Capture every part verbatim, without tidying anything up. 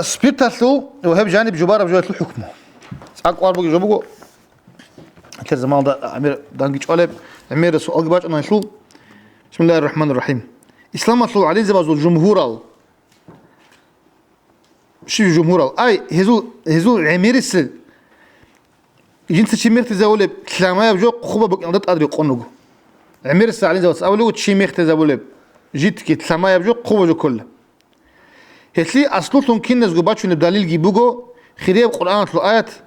Спирталъул ва гьеб жаниб жубараб жоялъул хӀукму. ЦӀакъ вар бугеб жо буго. Гьел заманалда гӀемер данги чӀвалеб, гӀемерал суалги бачӀана гьелъул. Бисмиллагьир рахӀманир рахӀим. Исламалъул гӀалимзабазул жумгьурал, щиб жумгьурал? Ай, гьезул, гьезул гӀемерисел жинца чи мехтизавулеб лъамаяб жо хъубаб букӀиналда тӀад рекъон руго. ГӀемерисел гӀалимзабаз абулев, чи мехтизавулеб житги лъамаяб жо хъубаб жо ккола. Гьелъие аслулъун киназго бачунеб далилги буго, хирияб Къуръаналъул аят,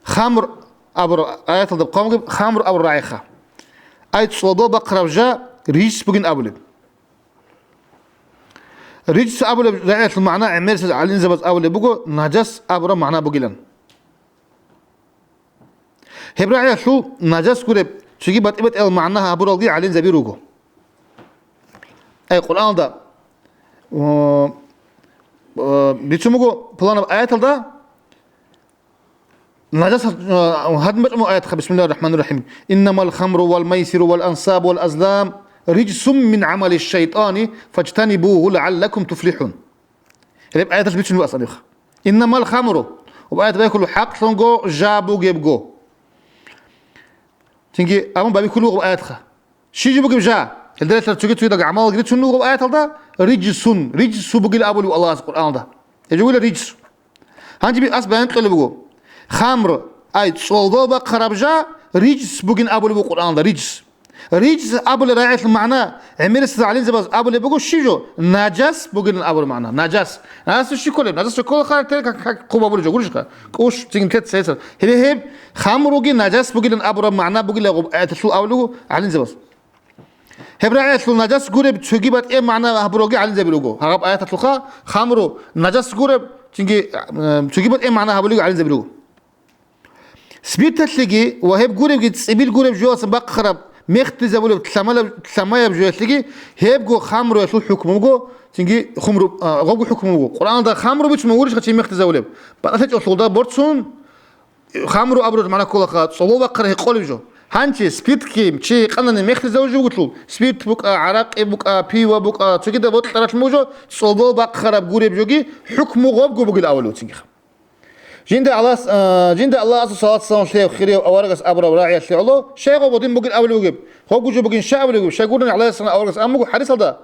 хамр абур, аяталда хъван бугеб, хамр абур рагӀиха. Ай, цӀолбал бахъараб жа рижс бугин абулеб. Рижс абулеб рагӀиялъул магӀна гӀемерисез гӀалимзабаз абулеб буго, нажас абураб магӀна бугилан. Гьеб рагӀиялъул нажас гуреб цоги батӀи-батӀиял магӀна гьабуралги гӀалимзаби руго. Ай, Къуръаналда, о, о, бицун буго пуланаб аяталда, нажас, о, гьадин бачӀун буго аятха, бисмиллагьир рахӀманир рахӀим. «Иннамал хамру вал майсиру вал ансабу вал азлам рижсум мин гӀамали шайтани фажтанибугьу лагӀаллакум туфлихӀун». Гьеб аяталъ бицун буго асанихъ. Иннамал хамру. Ва аят байхъулеб хӀакълъунго жа бугебго. Цинги абун байбихьулеб буго аятха. Щиб жо бугеб жа? Гьелда релълъараб цоги-цогидалги гӀамалалги рицун руго аяталда, рижсун, рижсу бугил абулеб Аллагьас Къуръаналда. Гьеб жо бугила рижс. Гьанже би ас баян кьолеб буго. Хамр, ай, цӀолбал бахъараб жа, рижс бугин абулеб буго Къуръаналда, рижс. Рижс абулеб рагӀиялъул магӀна, гӀемерисез гӀалимзабаз абулеб буго щиб жо? Нажас бугилан абураб магӀна. Нажас. Нажас щиб кколеб? Нажас щиб ккола хъа, те как, как хъубаб бугеб жо, гурищха? КӀущ, цинги тец, цецар. Гьеб, гьеб хамруги нажас бугилан абураб магӀна бугила гъуб аяталъул абулеб буго гӀалимзабаз. Гьеб рагӀиялъул нажас гуреб цоги батӀияб магӀна гьабуралги гӀалимзаби руго. Гьаб аяталъулха хамру нажас гуреб, цинги, э, цоги батӀияб магӀна гьабулелги гӀалимзаби руго. Спирталъеги ва гьеб гуребги цӀибил гуреб жоялъа бахъараб, мехтизабулеб лъамалаб-, лъамаяб жоялъеги гьебго хамруялъул хӀукму буго, цинги хумру, а, гъобго хӀукму буго. Къуръаналда хамру бицун бугурищха чи мехтизабулеб? БатӀалъи чӀолъулда борцун, хамру абураб магӀна кколаха, цӀолбал бахъараб гьекъолеб жо. Гьанчи спиртги чи гьекъанани мехтизавулеб жо бугелъул, спирт букӀа, гӀаракъи букӀа, пиво букӀа, цогидаб бокьаралъун буго жо, цӀолбал бахъараб гуреб жоги хӀукму гъобго бугил абулев цинги. Жинда Аллагьас, а, жинда Аллагьасул салат-салам лъеев хирияв аварагас абураб рагӀиялъе гӀоло, щай гъоб гьадин бугин абулеб бугеб? Гъобго жо бугин щай абулеб бугеб? Щай гурони гӀалайгьиссалам аварагас абун буго хӀадисалда: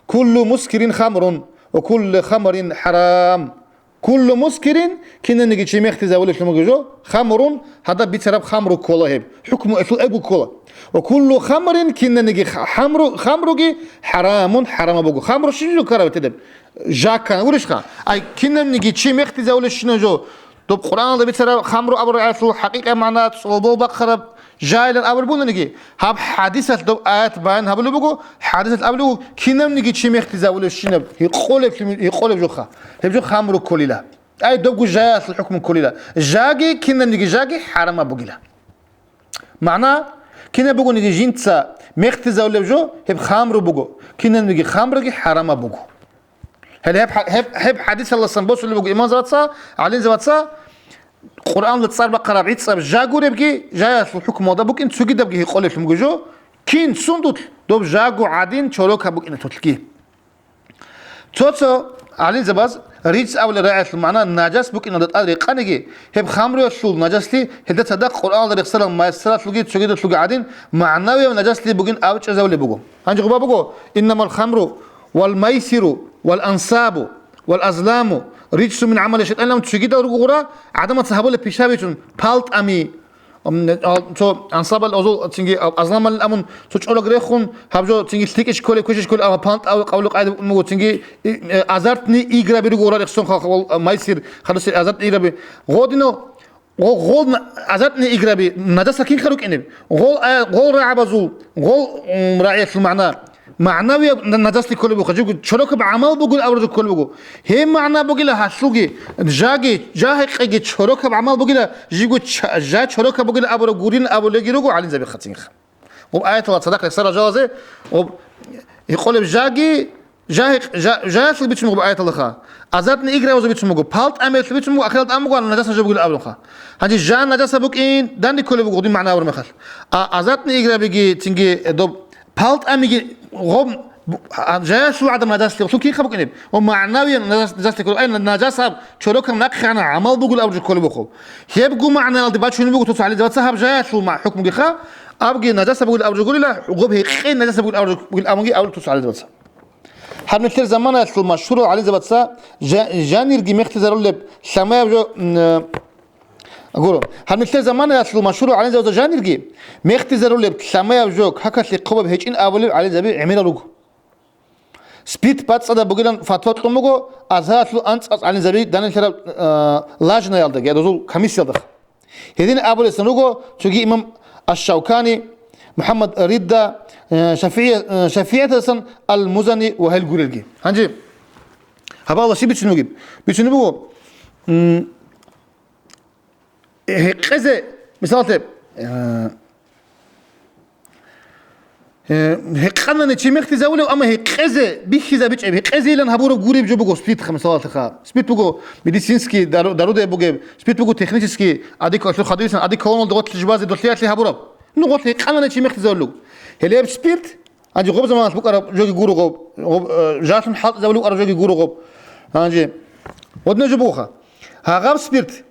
«Куллу мускирин хамрун, ва куллу хамрин хӀарам». Куллу мускирин, кинабниги чи мехтизавулеблъун бугеб жо, хамрун, гьадаб бицараб хамру ккола гьеб. ХӀукму гьелъул эго ккола. Ва куллу хамрин, кинабниги ха-, хамру, хамруги хӀарамун, хӀарамаб буго. Хамру щиб жо ккараб гьеб? Жа ккана гурищха? Ай, кинабниги чи мехтизавулебщинаб жо, доб Къуръаналда бицараб хамру абураб аяталъул хӀакъикъа магӀна цӀолбол бахъараб жайилан абулеб бугониги, гьаб хӀадисалъ доб аят баян гьабулеб буго, хӀадисалъ абулеб буго, кинабниги чи мехтизавулебщинаб гьикъолеб, гьикъолеб жоха. Гьеб жо хамру кколила. Ай, добго жаялъул хӀукму кколила. Жаги, кинабниги жаги хӀарамаб бугила. МагӀна, кинаб бугониги жинца мехтизавулеб жо, гьеб хамру буго, кинабниги хамруги хӀарамаб буго. Гьеле гьеб хӀа-, гьеб, гьеб хӀадисалдасан босулеб буго имамзабаца, гӀалимзабаца, Къуръаналда цӀар бахъараб гӀицӀаб жа гуребги, жаялъул хӀукмалда букӀин цогидабги гьикъолеблъун буго жо, кин, сундулъ доб жаго гӀадин чорокаб букӀиналъулъги. Цо-цо гӀалимзабаз рижс абулеб рагӀиялъул магӀна нажас букӀиналда тӀад рекъаниги, гьеб хамруялъул нажаслъи гьелда цадахъ Къуръаналда рехсарал майсаралъулги цогидалъулги гӀадин, магӀнавияб нажаслъи бугин абичӀезавулеб буго. Гьанже гъуба буго: «Иннамал хамру вал майсиру вал ансабу вал азламу рижсун мин гӀамали шайтӀан», цогидал руго гъура гӀадамаца гьабулеб пишабичӀун, палтӀами, ам, ал, цо ансабал озул цинги, а, азламал амун цо чӀорог рехун, гьаб жо цинги лъикӀищ кколеб, квешищ кколеб, амма палтӀави къавлу къайда букӀун буго цинги, и, э, азартный играби руго гъура рехсон хал-, хал-, майсир, хадусел азартный играби. Гъодинал Гъо-, гъол на-, азартный играби нажаса кинха рукӀинеб? Гъол, а, гъол рагӀабазул, гъол, м, рагӀиялъул магӀна, магӀнавияб на-, нажаслъи кколеб буго, жибго чорокаб гӀамал бугин абураб жо кколеб буго. Гьеб магӀна бугила гьалъулги, жаги, жа-гьекъеги чорокаб гӀамал бугила, жибго ча-, жа чорокаб бугила абураб гурин абулеги руго гӀалимзаби хъацӀинха. Гъуб аяталда цадахъ рехсарал жалазе, гъуб гьикъолеб жаги, жа-, жа-, жаялъул бицун буго аяталдаха. Азартный играялъул бицун буго, пал тӀамиялъул бицун буго, ахирал тӀам буго, нажаса жо бугилан абулха. Гьанже жа нажаса букӀин данде кколеб буго, гъудин магӀна абураб мехалъ. А азартный играбиги, цинги, э, доб пал тӀамиги гъоб Бу-, а, жаялъул гӀадамал нажаслъи гъосул кинха букӀинеб? Ва магӀнавиян нажас-, нажаслъи кколеб, ай, на-, нажас гьаб чорокаб нахъегӀан гӀамал бугел абураб жо кколеб бохъо. Гьебго магӀнаялде бачунеб буго цоцазда гӀалимзабаца гьаб жаялъул ма-, хӀукмугиха, абги нажаса бугел абураб жо гурила, гъоб гьекъей нажаса бугел абураб жо бугел абунги абураб цоцазда гӀалимзабаца. Гьаб нилъер заманаялъул машгьурал гӀалимзабаца жа-, жанирги мехтизарулеб лъамаяб жо, м, э, гуро. Гьаб нилъер заманаялъул машгьурал гӀалимзабазда жанирги мехтизарулеб лъамаяб жо какалъе хъубаб гьечӀин абулеб гӀалимзаби гӀемерал руго. СПИД бацӀцӀадаб бугилан фатва кьун буго Азгьаралъул анцӀ-анцӀ гӀалимзаби данделъараб, э, лажнаялдаги, я дозул комиссиялда. Гьедин абулесан руго цоги имам Аш-Шавкани, МухӀаммад Ридда, э, ШафигӀи-, э, ШафигӀияталдасан Ал-Музани ва гьел гурелги. Гьанже гьаб Аллагь щиб бицунеб бугеб? Бицунеб буго, м, гьекъезе, мисалалъе, э, Э, гьекъанани чи мехтизавулев, амма гьекъезе бихьизабичӀеб, гьекъезейилан гьабураб гуреб жо буго СПИД-ха, мисалалъеха. СПИД буго медицинский дару-, даруде бугеб, СПИД буго технический, адик-, хадисан, одеколоналда гъорлъ жубазе долъиялъе гьабураб. Ну, гъорлъ гьекъанани чи мехтизавулев. Гьеле гьеб СПИД, гьанже гъоб заманалъ букӀараб жоги гуро гъоб, гъоб, э, жагьлъун хӀалтӀизавулев вукӀараб жоги гуро гъоб. Гьанже, гъодина жо бугоха. Гьагъаб СПИД,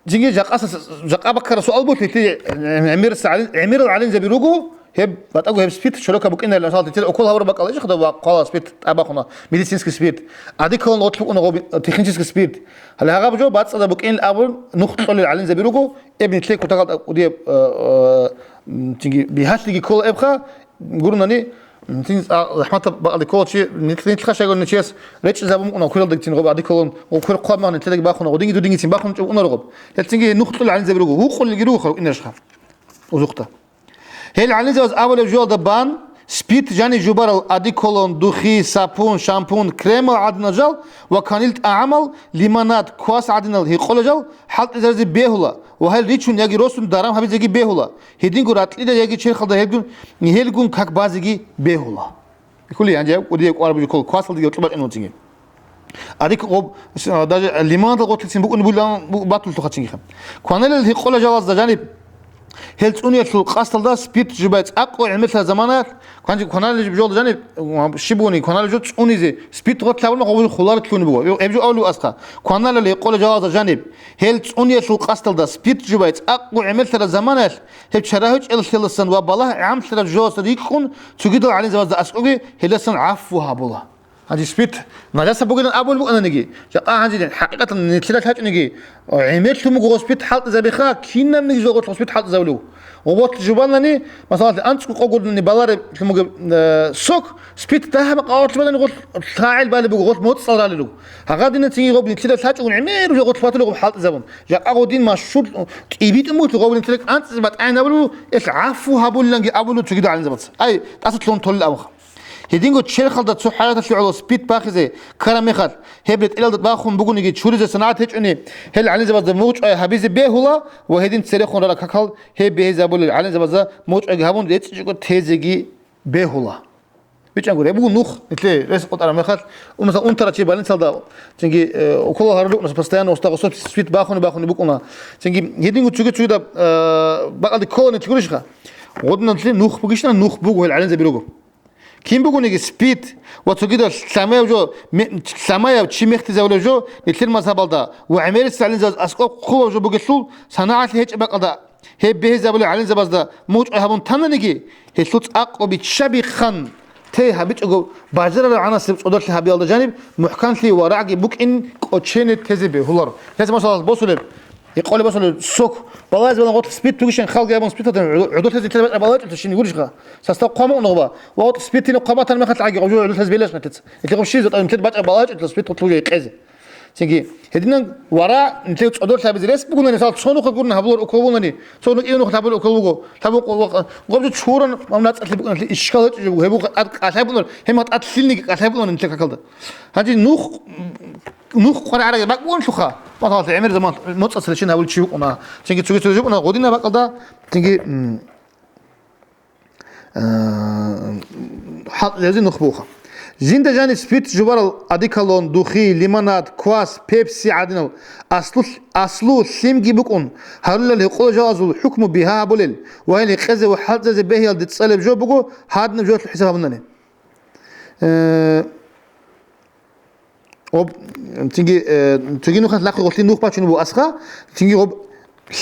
Жинги жакъаса, жакъа баккара суал буго, лъи гӀемерса гӀалин-, гӀемерал гӀалимзаби руго, гьеб батӀаго гьеб СПИД чорока букӀинарила, мисал, лъи укол гьабураб бакӀалда ишха ва хъвала СПИД тӀабахуна, медицинский СПИД. Адикалун гъорлъ букӀуна гъоб технический СПИД. Гьале гьагъаб жо бацӀцӀадаб букӀин абун нух кьолел гӀалимзаби руго, гьеб нилъер кутакалда кӀудияб, э, э, м, жинги бигьалъиги ккола эбха, Гурунани, цин, а, захӀматаб бакӀалде ккола чи, нилъ-, нилъха щайгурни чияс речӀчӀизабун букӀуна, квералдагицин гъоб адикалун, гъоб квер хъваб магъни нилъедаги бахуна, гъодинги дудингицин бахун чӀун букӀуна гъоб. Гьел цинги нух кьул гӀалимзаби руго, гьукъулелги руго хал инаршха. Узухъда. Гьел гӀалимзабаз абулеб жоялда бан, СПИД жани жубарал адиколон, духи, сапун, шампунь, кремал гӀадинал жал ва канил тӀагӀамал, лимонад, квас гӀадинал гьекъола жал хӀалтӀизаризе бегьула ва гьел ричун яги росун даран гьабизеги бегьула. Гьединго ратӀлида яги черхалда гьелгун, гьелгун как базеги бегьула. Хъули гьанже кӀудияв кӀвар бугеб ккола, квасалдаги гьоркьоб бачӀунев вугин. Адик гъоб, с-, даже лимонадал гъорлъицин букӀунеб бугилан бу-, батуллъухъа чингиха. Кваналел гьекъола жалазда жаниб гьел цӀуниялъул къасдалда СПИД жубай цӀакъго гӀемерлъараб заманаялъ, кванчи кваналел жо жаниб, щиб бугони, кваналел жо цӀунизе СПИД гъорлъ гьабуна гъобул хуларат лъугьунеб буго. Гьеб жо авлу аска. Кваналел гьекъола жалазда жаниб гьел цӀуниялъул къасдалда СПИД жубай цӀакъго гӀемерлъараб заманаялъ, Гьеб чарагьучӀел хиласан ва балагь гӀамлъараб жоялъа рикӀкӀун цогидал гӀалимзабазда аскӀоги гьелдасан гӀафу гьабула. Гьанже СПИД нажаса бугилан абулеб букӀананиги, жакъа гьанже хӀакъикъаталда нилъеда лъачӀониги, гӀемерлъун буго СПИД хӀалтӀизабиха, кинабниги жо гъорлъ СПИД хӀалтӀизабулев. Гъоб гъорлъ жубанани, масала, анцӀго къо гурнани балареб лъун бугеб, э, сок, СПИД дагьаб къо гъорлъ бадани гъорлъ лъагӀел балеб буго, гъорлъ моцӀал ралел руго. Гьагъадинан цинги гъоб нилъеда лъачӀогун гӀемер жо гъорлъ батулеб гъоб хӀалтӀизабун. Жакъа гъодин машгьур тӀибитӀун буго гъоб нилъеда анцӀизе батӀайин абулеб, ил гӀафу гьабулиланги абулеб цогидал гӀалимзабаца. Ай, тӀаса лъугьун толел абунха. Гьединго черхалда цо хӀалаталъе гӀоло СПИД бахизе ккараб мехалъ, гьеб ретӀелалда бахун бугониги чуризе санагӀат гьечӀони, гьел гӀалимзабазда мугъчӀвай гьабизе бегьула ва гьедин церехун рара какал гьеб бегьизабулел гӀалимзабазда мугъчӀвайги гьабун рецӀичӀого тезеги бегьула. БичӀчӀангури, гьеб буго нух, нилъее рес къотӀараб мехалъ, у, мисал, унтарав чи больницалда, цинги, э, укол гьарулев вукӀуна, постоянно устагъосо свит бахуни-бахуни букӀуна. Цинги гьединго цоги-цогидаб, э, бакӀалде ккола нилъ гурищха? Гъодинанлъи нух бугищина, нух буго гьел гӀалимзаби руго. Кин бугониги СПИД ва цогидал лъамаяв жо, ме-, лъамаяв чи мехтизавулев жо нилъер мазгьабалда ва гӀемерисез гӀалимзабаз аскӀоб хъулав жо бугелъул, санагӀалъи гьечӀеб бакӀалда Гьеб бегьизабулел гӀалимзабазда мугъчӀвай гьабун танданиги, гьелъул цӀакъго биччаби хан те гьабичӀого бажарараб гӀанасеб цӀодорлъи гьабиялда жаниб мухӀканлъи ва рагӀги букӀин кӀочене тезе бегьуларо. Гьез, масала, босулеб, гьекъолеб босулеб сок, балагьизе балан гъорлъ СПИД бугищин халги гьабун СПИД гьатун гӀодорлъизе нилъер бачӀа балагьичӀелъул щин гурищха? Состав хъван букӀуна гъоба. Ва гъорлъ СПИД гьилин хъван батараб мехалъ гӀаги гъоб жо гӀодорлъизе белаш нилъеца. Нилъер гъоб щизе тӀад нилъер бачӀа балагьичӀелъул СПИД гъорлъ бугей къезе. Цинги, гьединан вара нилъер цӀодорлъи гьабизе рес бугунани, мисал, цо нухалъ гурони гьабулар укол бугунани, цо нукӀи нухалъ гьабулар укол буго. Гьаб гъо-, гъо-, гъоб жо чуран гьаб нацӀалъи букӀуналъе ишкал гьечӀо жо буго. Гьеб буго тӀад кӀалъай букӀунар, гьеб тӀад лъилниги кӀалъай букӀунар нилъер какалда. Гьанже нух, нух къваригӀарай бакӀ бугонлъуха. Масала, гӀемер заман моцӀалъ лъичин гьабулев чи вукӀуна. Цинги цоги цоги вукӀуна, гъодина бакӀалда, цинги, м, Э, хӀалтӀизаризе нух бугоха. Жинда жаниб спирт жубарал одеколон, духи, лимонад, квас, пепси гӀадинал аслу, аслу лъимги букӀун, гьарулел гьекъола жалазул хӀукму бигьа гьабулел ва гьел гьекъезе ва хӀалтӀизаризе бегьиялде цӀалеб жо буго гьадинаб жоялъул хӀисаб гьабунани. Э, об, цинги, э, цоги нухалъ нахъе гъолъи нух бачун буго асха, цинги гъоб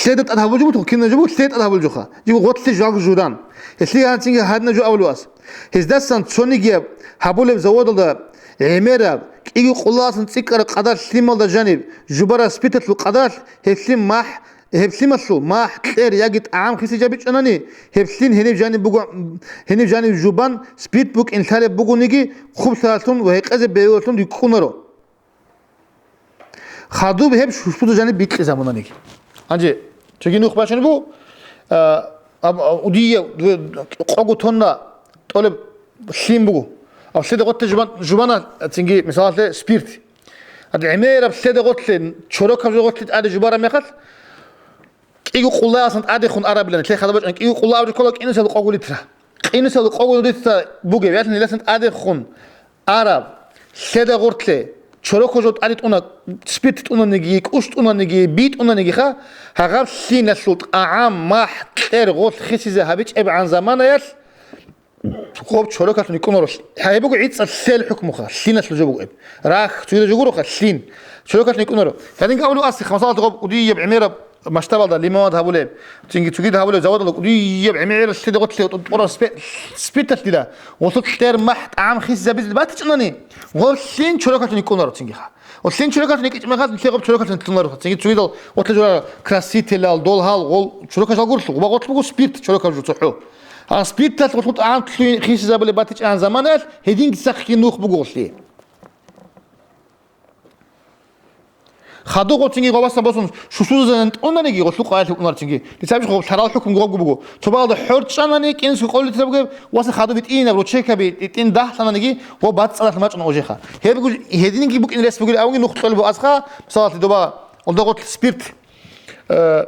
лъеда тӀад гьабулчӀо буго, кинаб жо буго, лъеда тӀад гьабулчӀоха. Жиб гъолъи жалго журан. Гьелъие гьанцинги гьадинаб жо абулев ас. Гьездасан цонигияб гьабулеб заводалда гӀемераб, кӀиго къуллаасан цӀикӀкӀараб къадар лъималда жаниб жубараб спирталъул къадаралъ гьеб лъим махӀ Гьеб лъималъул махӀ, кьер яги тӀагӀам хисизабичӀанани, гьеб лъин гьениб жаниб буго, гьениб жаниб жубан спирт букӀин лъалеб бугониги, хъублъаралъун ва гьекъезе бегьулалъун рикӀкӀунаро. Хадуб гьеб шушбуза жаниб бикьизабунаниги. Гьанже цоги нух бачун буго, а, аб-, а, удияв, дв-, къого тонна тӀолеб лъим буго. Аб лъеда гъоттей жубан-, жубана, цинги, мисалалъе, спирт. Гьад гӀемераб лъеда гъотлъе, чорокаб жо гъотлъе тӀаде жубараб мехалъ, кӀиго къуллаасан тӀадехун арабилан, лъе хадуб бачӀун, кӀиго къуллаа абу ккола кӀинусал къого литра. КӀинусал къого литра бугеб, ялъун гьеласан тӀадехун араб, лъеда гъортлъе, чорокаб жо тӀаде тӀуна, спирт тӀунаниги, кӀущ тӀунаниги, би тӀунанигиха, гьагъаб лъиналъул тӀагӀам, махӀ, кьер, гъолъ хисизе гьабичӀебгӀан заманаялъ, гъоб чорокалъун йикӀунаро. Гьеб буго гӀицӀал лъел хӀукмуха, лъиналъул жо буго гьеб. Рахь, цогидал жо гуроха, лъин. Чорокалъун йикӀунаро. Гьадинги абулев асиха, масалат, гъоб кӀудияб гӀемераб масштабалда лимонад гьабулеб, цинги цогидал гьабулеб заводалда кӀудияб гӀемерал лъеда гъотлъе тӀура спе-, спирталъ дила, гъолъул кьер, махӀ, тӀагӀам хисизабизе батичӀунани, гъоб лъин чорокалъун йикӀунаро цингиха. Гъолъин чорокалъун йикӀичӀ мехалъ, нилъер гъоб чорокалъун лъунаро. Цинги цогидал гъотлъе жура красителал, долгьал, гъол чорокал жал гурлъу, гъуба гъотлъ буго спирт чорокал жо цохӀо. А спирталъ гъолъул тӀагӀам лъугьин хисизабулеб батичӀан заманаялъ, гьединги сахлъи нух буго гъолъи. Хадуб гъоцинги гъобасан босун шушузазан тӀунаниги, гъолъул къаялъе унар цинги. Лицабищ гъоб лъарал хӀукмги гъобго буго. Цо багьалда хӀор чӀанани, кӀинсго къоллитра бугеб, васа хадуб итӀинаб ручейкаби, итӀин дагьлъананиги, гъоб бацӀцӀадалъ мачӀун ожеха. Гьеб гуж-, гьединги букӀин рес бугел авги нух кьолеб буго асха, мисалалъе доба, олда гъотлъ спирт, э,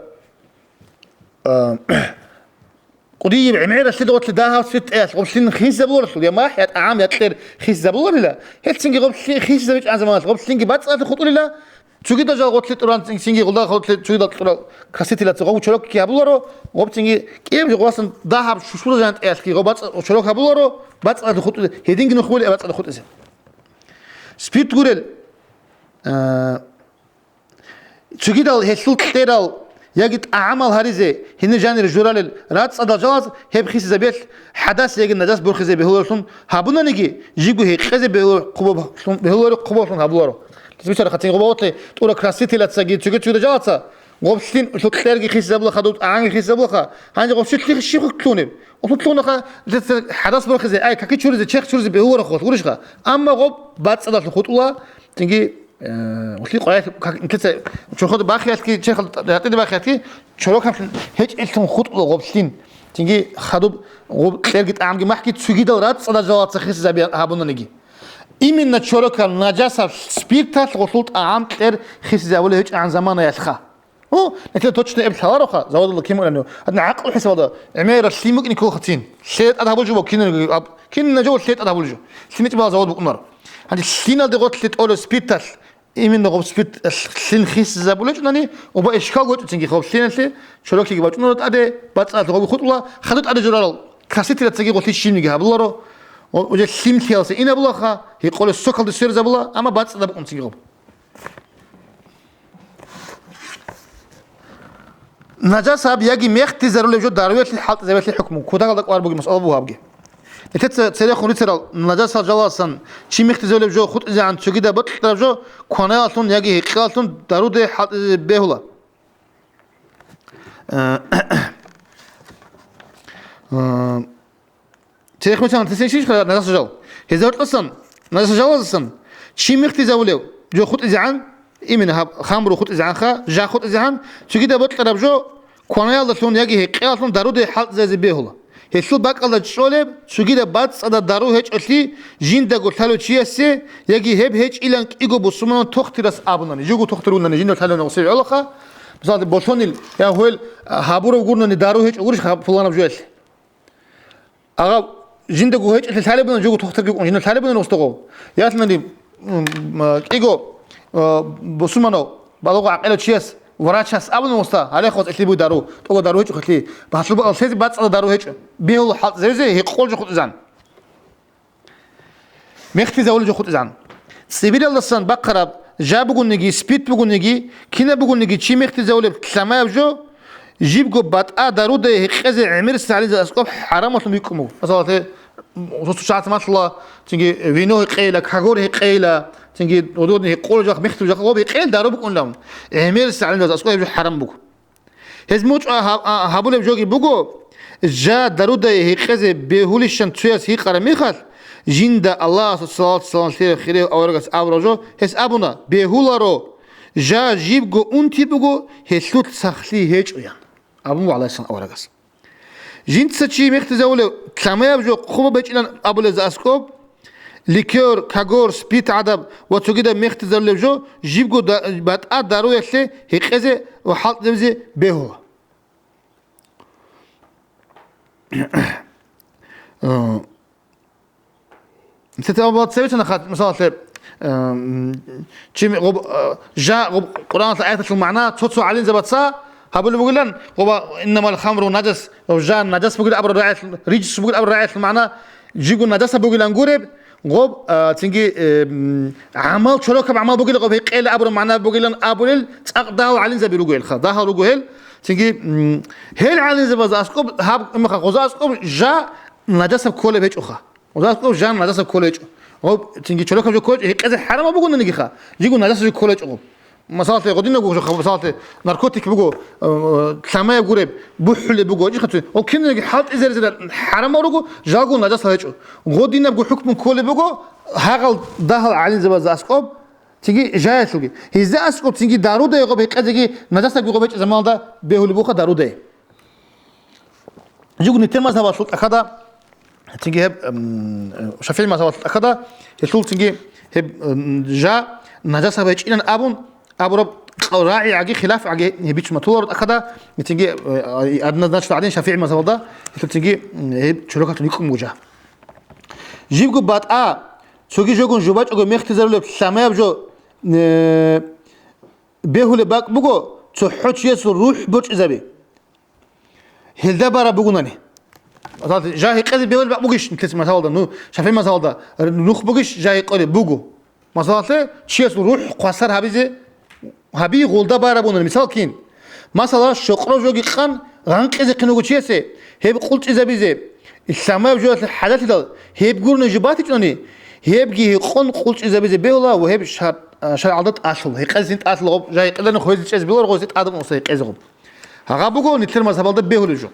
э, кӀудияб гӀемералъе догъотлъи дагьав цветӀеялъ гъоблъин хисизабуларелъул, я махӀ, я тӀагӀам, я кьер хисизабуларила, гьелцинги гъоблъи хисизабичӀан заманалъ гъоблъинги бацӀцӀадалъун хутӀулила, цогидал жал гъоблъи тӀуран цинги гъулда гъоблъи цогидал тӀурал красителяца гъов чорокги гьабуларо, гъобцинги кӀияб жо гъвасан дагьаб шушбуза жан тӀеялъги гъоб бацӀ-, чорок гьабуларо, бацӀцӀадалъун хутӀулила, гьединги нух бугила бацӀцӀадалъун хутӀизе. Спирт гурел, а, Цогидал гьелъул кьерал яги тӀагӀамал гьаризе гьенир жанир журалел рацӀцӀадал жалаз гьеб хисизабиялъ хӀадас яги нажас борхизе бегьулароблъун гьабунаниги, жибго гьекъезе бегьуларо хъубаблъун, бегьуларо хъубаблъун гьабуларо. Бицара хъатин гъубаотлъи тӀура красителяцаги цоги-цогида жалаца гъоблъин улъул кьерги хисизабулаха, дуб тӀагӀамги хисизабулаха, гьанже гъоб щулъги щиб хъуклъунеб? Улъутлъунаха, хӀадас борхизе, ай, каки чуризе, чех чуризе бегьуларо хъубаблъун гурищха? Амма гъоб бацӀцӀадалъун хутӀула, цинги Э, улъи къваялъ как-, нилъеца чорхол бахиялъги, черхал гьатӀиде бахиялъги, чорокаблъун гьечӀелъун хутӀула гъоблъин. Цинги хадуб гъоб кьерги тӀагӀамги махӀги цогидал рацӀцӀадал жалаца хисизаби гьабунаниги. Именно чорокал нажасаб спирталъ гъолъул тӀагӀам кьер хисизабулеб гьечӀегӀан заманаялъха. О, нилъеда точно эб лъалароха, заводалда кин мугӀланив. Гьадин гӀакълу хӀисабалда, гӀемерал лъим букӀин кколхацин. Лъе тӀад гьабулжо кинаб аб-, кинаб жо лъе тӀад гьабулжо. Лъимичи бала завод букӀунаро. Гьанже лъиналде гъотлъи тӀолеб спирталъ, именно гъоб спирт лъин хисизабулечӀунани, уба ишкал гочӀуцинги гъоб лъиналъе, чорокиги бачӀунаро тӀаде, бацӀцӀалъ гъоби хутӀула, хадуб тӀаде журарал красителяцаги гъолъи щибниги гьабуларо, о, уже лъим лъиялса инабулаха, гьикъолес сокалде сверзабула, амма бацӀцӀадаб букӀун цинги гъоб. Нажасаб яги мехтизарулеб жо даруялъе хӀалтӀизабиялъе хӀукму. Кутакалда кӀвар бугеб масъала буго гьабги. Нилъеца церехун рицарал нажасал жалалсан чи мехтизарулеб жо хутӀизегӀан цогидаб бокьараб жо кванаялъун яги гьекъиялъун даруде хӀалтӀизе бегьула. Э, э, Церехун рицарал нажаса жал. Гьезда гьоркьосан, нажаса жалазасан, чи мехтизавулев жо хутӀизегӀан, именно гьаб хамру хутӀизегӀанха, жа хутӀизегӀан, цогидаб бокьараб жо кванаялдалъун яги гьекъиялъун даруде хӀалтӀизазе бегьула. Гьелъул бакӀалда чӀолеб, цогидаб бацӀцӀадаб дару гьечӀолъи, жиндаго лъалев чиясе, яги гьеб гьечӀилан кӀиго бусурманав тохтирас абунани, жуго тохтир унани жинда лъалев гъосие гӀолаха, мисалда, болъонил, я гьел гьабурав гурнани дару гьечӀо гурищ пуланаб жоялъе. Агъав, жиндаго гьечӀолъи лъалебунан жуго тохтарги укӀун, жинда лъалебунан устагъов. Ялъунани, м, м, кӀиго, а, бусурманав, балугъ гӀакъилав чияс, врачас абуна уста, гьале хос илъи буй дару, тӀоба дару гьечӀо хилъи, багьлъуба лъезе бацӀцӀала дару гьечӀо. Бегьула хӀалтӀизавизе гьикъол жо хутӀизан. Мехтизавулеб жо хутӀизан. ЦӀибиралдасан бахъараб жа бугониги, спирт бугониги, кинаб бугониги чи мехтизавулеб лъамаяб жо, жибго батӀа дарудае гьекъезе гӀемерисез гӀалимзабаз аскӀоб хӀарамалъун бикӀун буго. Масала, те, сусу шагьат малъула, цинги вино гьекъейила, кагор гьекъейила, цинги гьудурни гьекъола жах, мехтул жах, гъоб гьекъел дару букӀунилан. ГӀемерисез гӀалимзабаз аскӀоб гьеб жо хӀарам буго. Гьез муцӀа гьаб-, а, гьабулеб жоги буго, жа дарудае гьекъезе бегьулищан цояс гьикъараб мехалъ, жинда Аллагьасул салат-салам лъеяв хирияв аварагас абураб жо, гьес абуна, бегьуларо, жа жибго унти буго, гьелъулъ сахлъи гьечӀо, ян. Абун буго Аллагьасул аварагас. Жинца чи мехтизавулев, лъамаяб жо хъубаб гьечӀилан абулезда аскӀоб, ликер, кагор, спирт гӀадаб ва цогидаб мехтизарулеб жо жибго да-, батӀа даруялъе гьекъезе ва хӀалтӀизабизе бегьула. Э, нилъеца абула цеве цана хат, мисалалъе, э, м, чи ми-, гъоб-, э, жа гъоб Къуръаналъ аяталъул магӀна цо-цо гӀалимзабаца гьабулеб бугилан, гъоба, «Иннамал хамру наджас», гъоб жа наджас бугил абураб рагӀиялъул, риджс бугил абураб рагӀиялъул магӀна, жибго наджаса бугилан гуреб, гъоб, а, цинги, э, м, гӀамал, чорокаб гӀамал бугила гъоб гьекъела абураб магӀна бугилан абулел цӀакъ дагьал гӀалимзаби руго гьелха, дагьал руго гьел, цинги, м, гьел гӀалимзабазда аскӀоб, гьаб, имаха, гъоза аскӀоб жа наджасаб кколеб гьечӀоха. Гъоза аскӀоб жа наджасаб кколеб гьечӀо. Гъоб, цинги чорокаб жо кколеб гьечӀо, гьекъезе хӀарамаб бугониги ха, жибго наджасаб жо кколеб гьечӀо гъоб. Масалалъе, гъодинабго жо, масалалъе, наркотик буго, э, лъамаяб гуреб, бухӀулеб буго, гьечӀо, о, кинниги хӀалтӀизаризарал хӀарамал руго, жалго наджасал гьечӀо. Гъодинабго хӀукму кколеб буго, гьагъал дагьал гӀалимзабазда аскӀоб, цинги жаялъулги. Гьезда аскӀоб цинги дарудае гъоб гьекъезеги наджасабги гъоб гьечӀеб заманалда бегьулеб буха дарудае. Жигу нилъер мазгьабалъул тӀахьада, цинги гьеб, м, ШафигӀи мазгьабалъул тӀахьада, гьелъул цинги гьеб, м, жа наджасаб гьечӀилан абун, абураб къа-, рагӀи гӀаги, хилаф гӀаги гьеб бицун батуларо тӀахьада, цинги, э, однозначно гӀадин ШафигӀи мазгьабалда, гьелъул цинги, м, гьеб чорокалъун йикӀун буго жа. Жибго батӀа, цоги жогун жубачӀого мехтизарулеб лъамаяб жо, э, бегьулеб бакӀ буго, цохӀо чиясул рухӀ борчӀизаби. Гьелда бараб бугунани. Масалалъе, жа гьекъезе бегьулеб бакӀ бугищ, нилъеца масалалда, ну, ШафигӀи мазгьабалда, р-, нух бугищ, жа гьекъолеб буго. Масалалъе, чиясул рухӀ хвасар гьабизе, гьаби гъолда бараб бугунани. Мисал кин? Масала, щокъров жоги къан гъанкъизехъин вуго чиясе, гьеб къулчӀизабизе, лъамаяб жоялъе хӀажалъидал, гьеб гурони жо батичӀони, гьебги гьекъон къулчӀизабизе бегьула ва гьеб шар-, а, шаргӀалда тӀалъула, гьекъезин тӀалъула, гъоб жа гьекъелани хвезе чӀезе бегьула, гъозе тӀадаб уса гьекъезе гъоб. Гьагъа буго нилъер мазгьабалда бегьулеб жо.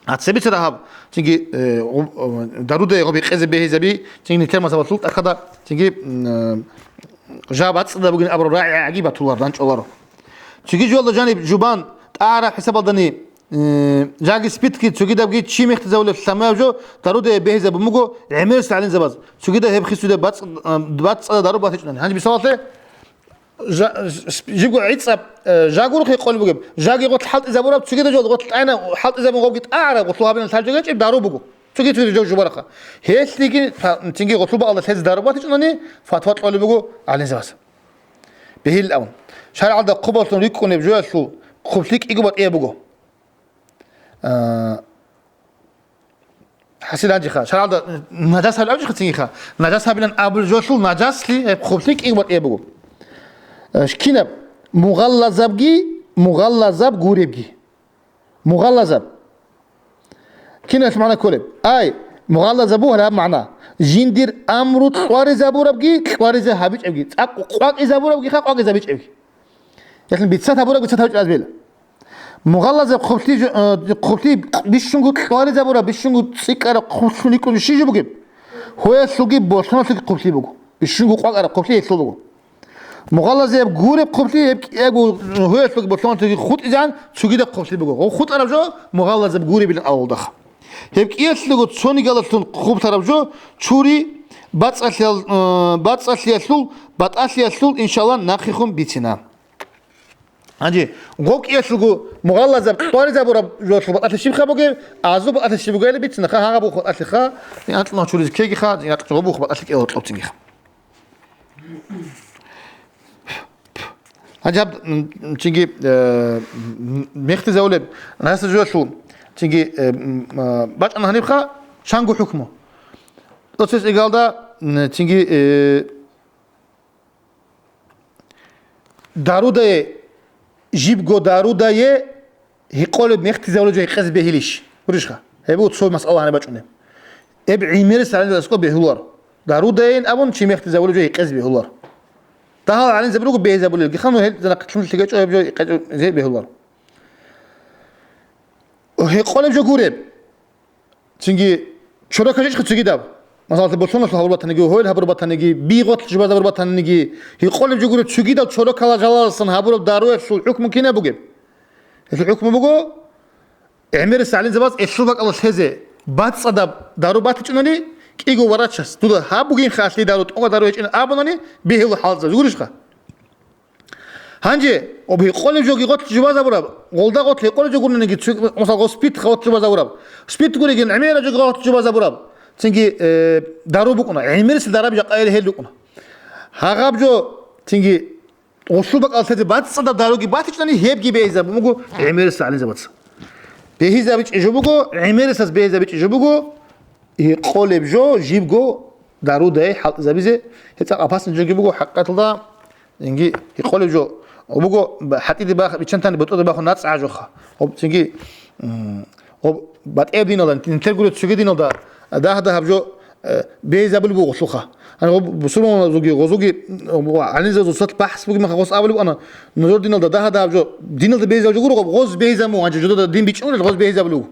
А цебе церагьаб, цинги, э, гъоб-, э, даруда гъоб гьекъезе бегьизаби, цинги нилъер мазгьабалъул тӀахьада, цинги, м, э, жа бацӀцӀадаб бугин абураб рагӀи гӀаги батулар, данчӀоларо. Цинги жолда жаниб жубан тӀагӀараб хӀисабалдани, э, жаги спиртги цогидабги чи мехтизавулеб лъамаяб жо даруда бегьизабун буго гӀемерисел гӀалимзабаз. Цогидаб гьеб хисуде бацӀ-, э, бацӀцӀадаб дару батичӀунани. Гьанже мисалалъе, жа-, жибго гӀицӀаб, э, жагурухъе къолеб бугеб, жаги гъотлъ хӀалтӀизабураб, цогидаб жо гъотлъ тӀайна хӀалтӀизабун гъобги тӀагӀараб, гъотлъ гьабилан лъаб жо гьечӀеб дару буго. Цогидаб жо жубараха. Гьелъиги, та-, цинги гъотлъ бакӀалда лъезе дару батичӀунани, фатва кьолеб буго гӀалимзабаз. Бегьилин абун. ШаргӀалда хъубаллъун рикӀкӀунеб жоялъул хъублъи кӀиго батӀияб буго. А, ХӀасил гьанжеха, шаргӀалда наджас гьабилан абичӀха цинги ха. Наджас гьабилан абулеб жоялъул наджасли гьеб хъублъи кӀиго батӀияб буго. Э, кинаб? Мугъаллазабги, мугъаллазаб гуребги. Мугъаллазаб. Киналъ магӀна кколеб? Ай, мугъаллазаб буго гьаб магӀна. Жиндир амру кьваризабурабги, кьваризе гьабичӀебги. ЦӀакъ къвакӀизабурабги ха, къвакӀизабичӀебги. Яхин бицат гьабураб, бицат гьабичӀеб азбел. Мугъаллазаб хъублъи жо-, э, хъублъи бищунго кьваризабураб, бищунго цӀикӀкӀараб хъублъун рикӀкӀун щи жо бугеб? Гьоялъулги болъоналъулги хъублъи буго. Бищунго къвакӀараб хъублъи гьелъул буго. Мугъаллазаб гуреб хъублъи гьеб кӀиябго гьоялъулги болъоналъулги хутӀизегӀан цогидаб хъублъи буго. Гъо хутӀараб жо мугъаллазаб гуребилан авалдаха. Гьеб кӀиялъулго цонигалалъун хъублъараб жо чури бацӀцӀалъиял-, э, бацӀцӀалъиялъул, батӀалъиялъул, иншалла, нахъехун бицина. Гьанже гъо кӀиялъулго мугъаллазаб кьваризабураб жоялъул батӀалъи щибха бугеб, азул батӀалъи щиб бугебали бицина ха, гьагъаб бух батӀалъи ха, анкьнав чуризе ккеги ха, анкьнав бух батӀалъи кӀел гьоркьоб цинги ха. Гьанже гьаб, м, цинги, э, м, мехтизавулеб, наджас жоялъул, цинги, э, м, э, бачӀана гьанибха, чанго хӀукму. Оцес игалда Н-, цинги, э, дарудае, жибго дарудае гьекъолеб мехтизабулеб жо гьекъезе бегьилищ? Гурищха? Гьеб буго цо масъала гьаниб бачӀунеб. Гьеб гӀемерисел гӀалимзабаз аскӀоб бегьулар. Дарудаен абун чи мехтизабулеб жо гьекъезе бегьулар. Дагьал гӀалимзаби руго бегьизабулел, гихъан гьел нахъилъун лъикӀачӀо гьеб жо гьекъечӀо зе бегьулар. Гьекъолеб жо гуреб. Цинги чорокал жо ишха цогидаб. Масала, болъоналъул гьабур батаниги, гьойл гьабур батаниги, бигъотлъ жубаз гьабур батаниги, гьекъолеб жо гуреб цогидал чорокал жалаласан гьабураб даруялъул хӀукму кинаб бугеб? Гьелъул хӀукму буго, гӀемерисел гӀалимзабаз элъул бакӀалда лъезе, бацӀцӀадаб дару батичӀунани, кӀиго врачас, дуда гьаб бугин халли дару, тӀокӀаб дару гьечӀин абунани, бегьула хӀалцӀа, жугурищха? Гьанже, об гьекъолеб жоги гъотлъи жубазабураб, гъолда гъотлъи гьекъолеб жо гуриниги, цу-, мисал, гъо спид гъотлъи жубазабураб, спид гуригин гӀемераб жоги гъотлъи жубазабураб, цинги, э, дару букӀуна, гӀемерисел дараби жакъа гьел рукӀуна. Гьагъаб жо, цинги, гъолъул бакӀалда лъезе бацӀцӀадаб даруги батичӀани, гьебги бегьизабун буго гӀемерисел гӀалимзабаца. БегьизабичӀеб жо буго, гӀемерисез бегьизабичӀеб жо буго, гьекъолеб жо жибго дарудае хӀалтӀизабизе, гьеб цӀакъ опасный жоги буго, хӀакъикъаталда, инги гьекъолеб жо буго, б-, хӀатӀиде бах-, биччантани ботӀоде бахун нацӀ гӀажуха. Гъоб цинги, м, гъоб батӀияб диналда, нилъер гуреб цоги диналда дагь-дагьаб жо, э, бегьизабулеб буго гъолъулха. Гьаниб гъоб бусурманазулги, гъозулги, гъоб гӀалимзабазул цо бахӀс бугеб мехалъ гъос абулеб ана, нужер диналда дагь-дагьаб жо, диналда бегьизаб жо гуро гъоб, гъоз бегьизабун, гьанже жодада дин бичӀчӀулел гъоз бегьизабулев.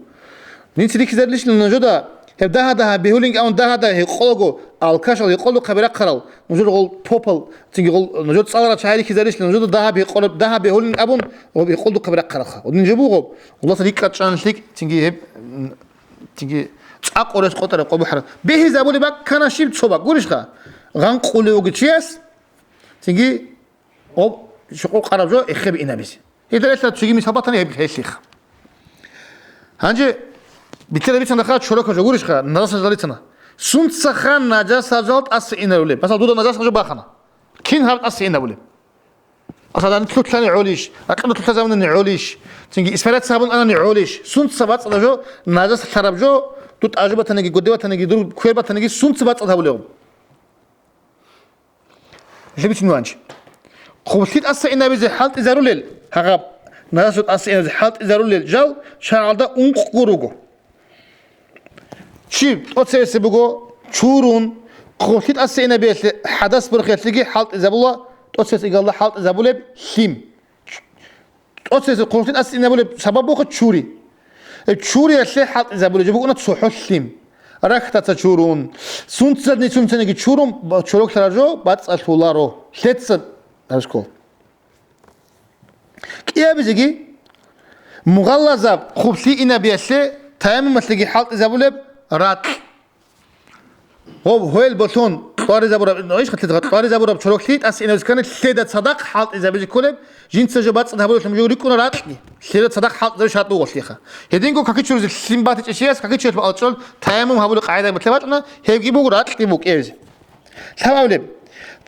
Нинца рихьизарилищ нужода гьеб дагьа-дагьа бегьулин, абун дагьа-дагьа гьекъолаго, алкашал гьекъолухъаби рахъарал, нужер гъол попал, цинги гъол нужер цӀаларал чагӀи рихьизарилищ нужода дагьа гьекъолеб, дагьа бегьулин абун, гъоб гьекъолдухъаби рахъаралха. Гъодин жо буго, Аллагьас рикӀкӀад чӀван лъикӀ, цинги гьеб, м, цинги цӀакъ къорес къотӀараб къо бухӀараб. Бегьизабулеб баккана щиб цо бакӀ гурищха? Гъанкъулев вугев чияс, цинги гъоб щукъу къараб жо эхеб инабизе. Гьелда релълъараб цоги мисал батани гьеб гьелъихъ. Гьанже бицера бицана ха чорока жо гурищха, нажаса жалицана. Сунца ха нажаса жал тӀаса инарулеб? Масал, дуда нажаса жо бахана. Кин гьаб тӀаса инабулеб? Асадан лъулъани гӀолищ, ракъида лъулъа заманани гӀолищ, цинги испаряться гьабун анани гӀолищ, сунца бацӀцӀадаб жо, нажаса лъараб жо, дур тӀажу батаниги, гуде батаниги, дур квер батаниги, сунца бацӀцӀад гьабулеб? Лъебицин ванч. Хъублъи тӀаса инабизе хӀалтӀизарулел, гьагъаб, нажасу тӀаса инабизе хӀалтӀизарулел жал шаргӀалда ункъго руго. Чи тӀоцевесе буго чурун, хъублъи тӀаса инабиялъе хӀадас борхиялъеги хӀалтӀизабула, тӀоцевес игалда хӀалтӀизабулеб лъим. ТӀоцевесеб хъублъи тӀаса инабулеб сабаб буго чури. Э, чуриялъе хӀалтӀизабулеб жо букӀуна цохӀо лъим. Рахьтаца чурун, сунцазни сунцаниги чурун, ба-, чороклъараб жо бацӀцӀалъуларо. Лъеца, гьаб школ. КӀиабизеги, мугъаллазаб хъублъи инабиялъе таяммумалъеги хӀалтӀизабулеб ракь. Гъоб гьоел болъун кьваризабураб, ишхъалъи кьваризабураб чороклъи тӀаса инабизе ккани, лъеда цадахъ хӀалтӀизабизе кколеб, жинца жо бацӀцӀад гьабулелъун жо рикӀкӀуна ракьги, лъеда цадахъ хӀалтӀизаби шартӀ буго гъолъиха. Гьединго какичуризе лъим батичӀеб чияс, какичуралъ бачӀун таяммум гьабулеб къагӀида батила бачӀуна, гьебги буго ракьги букӀебизе. Лъабабилеб,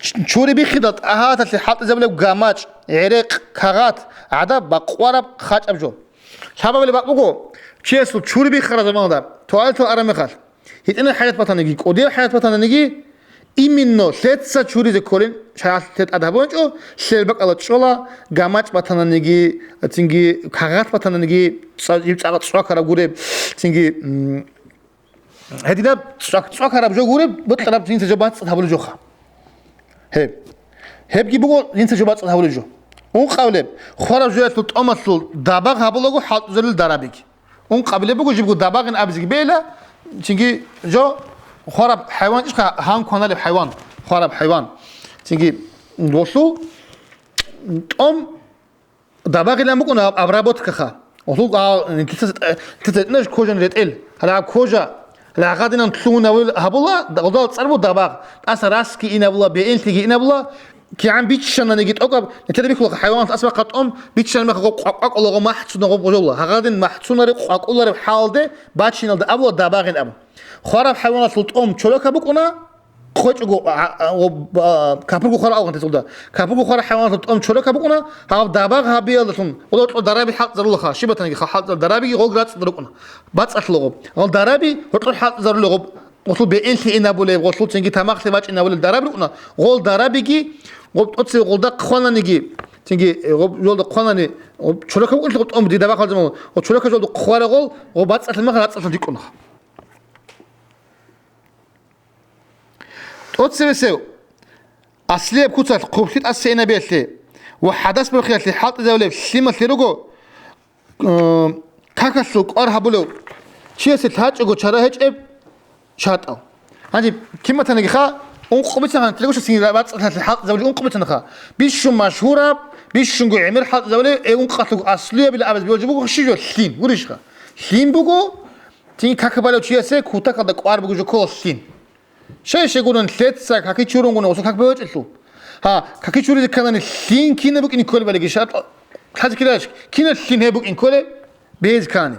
ч-, чури биххидал тӀагьараталъе хӀалтӀизабулеб гамачӀ, гӀерекъ, кагъат, гӀадаб бакъвараб хачӀаб жо. Лъабабилеб бакӀ буго, чиясул чури биххараб заманалда, туалеталъ араб мехалъ, гьитӀинаб хӀажат батаниги, кӀудияб хӀажат батаниги, именно лъеца чуризе кколин, шаригӀат лъе тӀад гьабунчӀо, лъел бакӀалда чӀола, гамачӀ батананиги, цинги кагъат батананиги, цӀа-, иб цӀакъ цӀвакараб гуреб, цинги, м, гьединаб цӀвак-, цӀвакараб жо гуреб, бокьараб жинца жо бацӀцӀад гьабулеб жоха. Гьеб. Гьебги буго жинца жо бацӀцӀад гьабулеб жо. Ункъабилеб, хвараб жоялъул тӀомалъул дабагъ гьабулаго хӀалтӀизарулел дарабиги. Ункъабилеб буго жибго дабагъин абизеги бейла, цинги жо хвараб хӀайван ишха, гьан кваналеб хӀайван, хвараб хӀайван. Цинги гъолъул тӀом дабагъилан букӀуна обработкаха. Гъолъул, а, нилъеца, нилъеца гьитӀинаб кожан ретӀел. Гьале гьаб кожа, гьале гьагъадинан лъугьун гьабула, гъолдал цӀар буго дабагъ. ТӀаса расги инабула, бегӀенлъиги инабула, кигӀан биччананиги тӀокӀаб, нилъеда бихьула хӀайваналъ асбахъа тӀом, биччана мехалъ къвакъвакъулаго махцуна гъоб гъожола. Гьагъадин махцунареб, къвакъулареб хӀалде бачиналда абула дабагъин абун. Хвараб хӀайваналъул тӀом чорока букӀуна, хъвечӀого, а, а, о, ба, капурго хвара алгъан тесулда. Капурго хвара хӀайваналъул тӀом чорока букӀуна, гьаб дабагъ гьабиялдалъун, гъоло гьоркьор дараби хӀалтӀзарулаха, щиб батаниги ха-, хӀалтӀзар-, дарабиги гъолги рацӀцӀад рукӀуна. БацӀцӀалъулаго. Гъол дараби гьоркьор хӀалтӀзарулегъоб. Гъолъул бегӀенлъи инабулеб, гъолъул цинги тамахлъи бачӀинабулеб дараби рукӀуна. Гъол дарабиги, гъоб тӀоцебе гъолда хъвананиги, цинги, э, гъоб жолда хъванани, гъоб чорокаб укӀунлъи гъоб тӀом дида бахъал заман, гъоб чорокаб жолда хъварагъол, гъоб бацӀцӀалъи махал рацӀцӀалъи рикӀкӀуна. ТӀоцебесев аслияб куцалъ хъублъи тӀаса инабиялъе ва хӀадас борхиялъе хӀалтӀизабулеб лъималъе руго, э, какалъул кӀвар гьабулев чиясе лъачӀого чара гьечӀеб шартӀал. Гьанже кин батанигиха, ункъо бицанха, тӀадегӀанасин бацӀцӀалъи хӀалтӀизабулеб ункъо бицанха. Бищун машгьураб, бищунго гӀемер хӀалтӀизабулеб, э, ункъалъуго аслуябила абизе божи буго щиб жо? Лъим, гурищха? Лъим буго, цинги как балев чиясе кутакалда кӀвар буго жо ккола лъим. Щай-щай гурун лъеца каки чурунгуна гъосул как бевечӀелъул. Гьа, каки чуризе кканани лъим кинаб букӀине кколеб балиги шартӀ лъазе ккеларищ, кинаб лъим гьеб букӀине кколеб? Бегьизе ккани.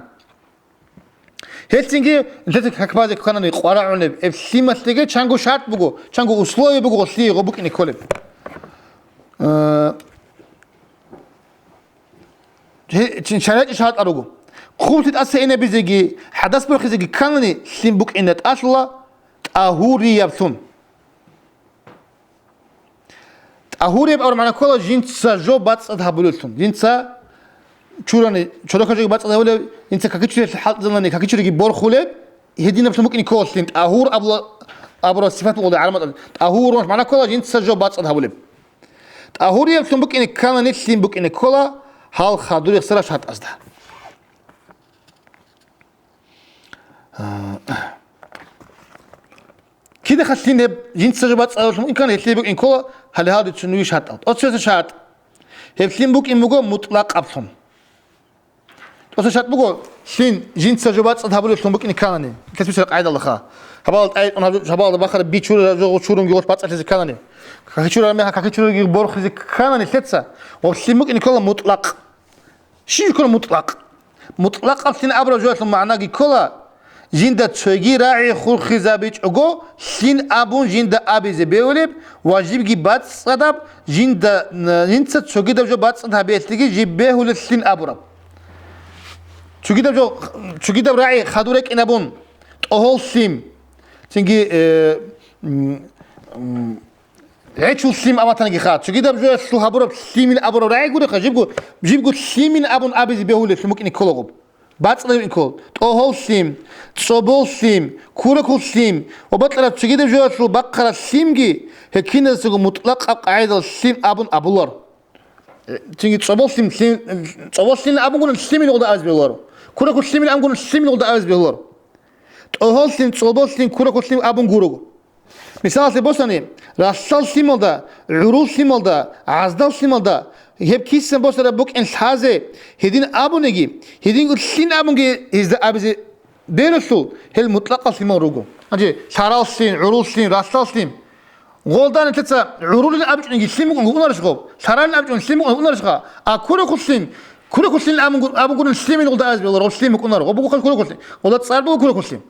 Гьелъцинги лъеца как базе кканани къварагӀунеб, гьеб лъималъеги чанго шартӀ буго, чанго условие буго гъолъие гъо букӀине кколеб. Э, Гье-, чин шаригӀги шартӀал руго. Хъублъи тӀаса инабизеги, хӀадас борхизеги кканани лъим букӀине тӀалъула тӀагьурияблъун. ТӀагьурияб абураб магӀна ккола жинца жо бацӀцӀад гьабулевлъун. Жинца чурани, чорокаб жоги бацӀцӀад гьабулеб, жинца какичуриялъе хӀалтӀизабуни, какичуриги борхулеб, гьединаблъун букӀине ккола лъим. ТӀагьур абула-, абураб сипат бугъули гӀараб матӀалда. ТӀагьур абураб магӀна ккола жинца жо бацӀцӀад гьабулеб. ТӀагьуриялъун букӀине кканани лъим букӀине ккола гьал хадур ихсара шартӀазда. Кидахъа лъим гьеб жинца жо бацӀцӀадаб лъим букӀин ккани, гьелъие букӀин ккола гьале гьал рицун вугев шартӀал. ТӀоцебесеб шартӀ. Гьеб лъим букӀин буго мутӀлакъаблъун. ТӀоцебесеб шартӀ буго, лъим жинца жо бацӀцӀад гьабулеблъун букӀин кканани. Лъес бицараб къагӀидалдаха. Гьабал тӀайитӀун гьаб-, гьабалда бахараб бичура жо чурунги гъорлъ бацӀцӀалъизе кканани. Какичурараб мехалъ какичураги борхизе кканани лъеца, гъоб лъим букӀин ккола мутӀлакъ. Щиб ккола мутӀлакъ? МутӀлакъаблъин абураб жоялъул магӀнаги ккола, жинда цоги рагӀи хурхизабичӀого лъин абун жинда абизе бегьулеб ва жибги бацӀцӀадаб жинда, жинца цогидаб жо бацӀцӀад гьабиялъеги жиб бегьулеб лъин абураб. Цогидаб жо, цогидаб рагӀи хадур рекӀин абун, тӀогьол лъим, цинги, э, м, м, гӀечул лъим абатаниги ха. Цогидаб жоялъул гьабураб лъимин абураб рагӀи гурехъа, жибго, жибго лъимин абун абизе бегьулелъул букӀине кколаго. БацӀцӀадаб букӀин ккола. ТӀогьол лъим, цӀобол лъим, куракул лъим ва бокьараб цогидаб жоялъул бахъараб лъимги гьекиназесаго мутӀлакъаб къагӀидал лъим абун абулар. Цинги цӀобол лъим, лъим, цӀобол лъим абунгуна лъимин гъуда абизе бегьуларо. Куракул лъимин абунгуна лъимин гъуда абизе бегьуларо. ТӀогьол лъим, цӀолбол лъим, куракул лъим абун гурого. Мисалалъе босани, ралъдал лъималда, гӀурул лъималда, гӀаздал лъималда гьеб кисан босараб букӀин лъазе гьедин абуниги, гьединго лъин абунги гьезда абизе бералъул, гьел мутӀлакъал лъимал руго. Гьанже лъарал лъим, гӀурул лъим, ралъдал лъим. Гъолда нилъеца гӀурулин абичӀониги лъим букӀун букӀунарищ гъоб? Лъаралин абичӀун лъим букӀун букӀунарищха? А куракуллъин, куракуллъин абун гу-, абунгурин лъимин гъолда абизе бегьуларо, гъоб лъим букӀунаро. Гъоб буго куракуллъин. Гъолда цӀар буго куракуллъин.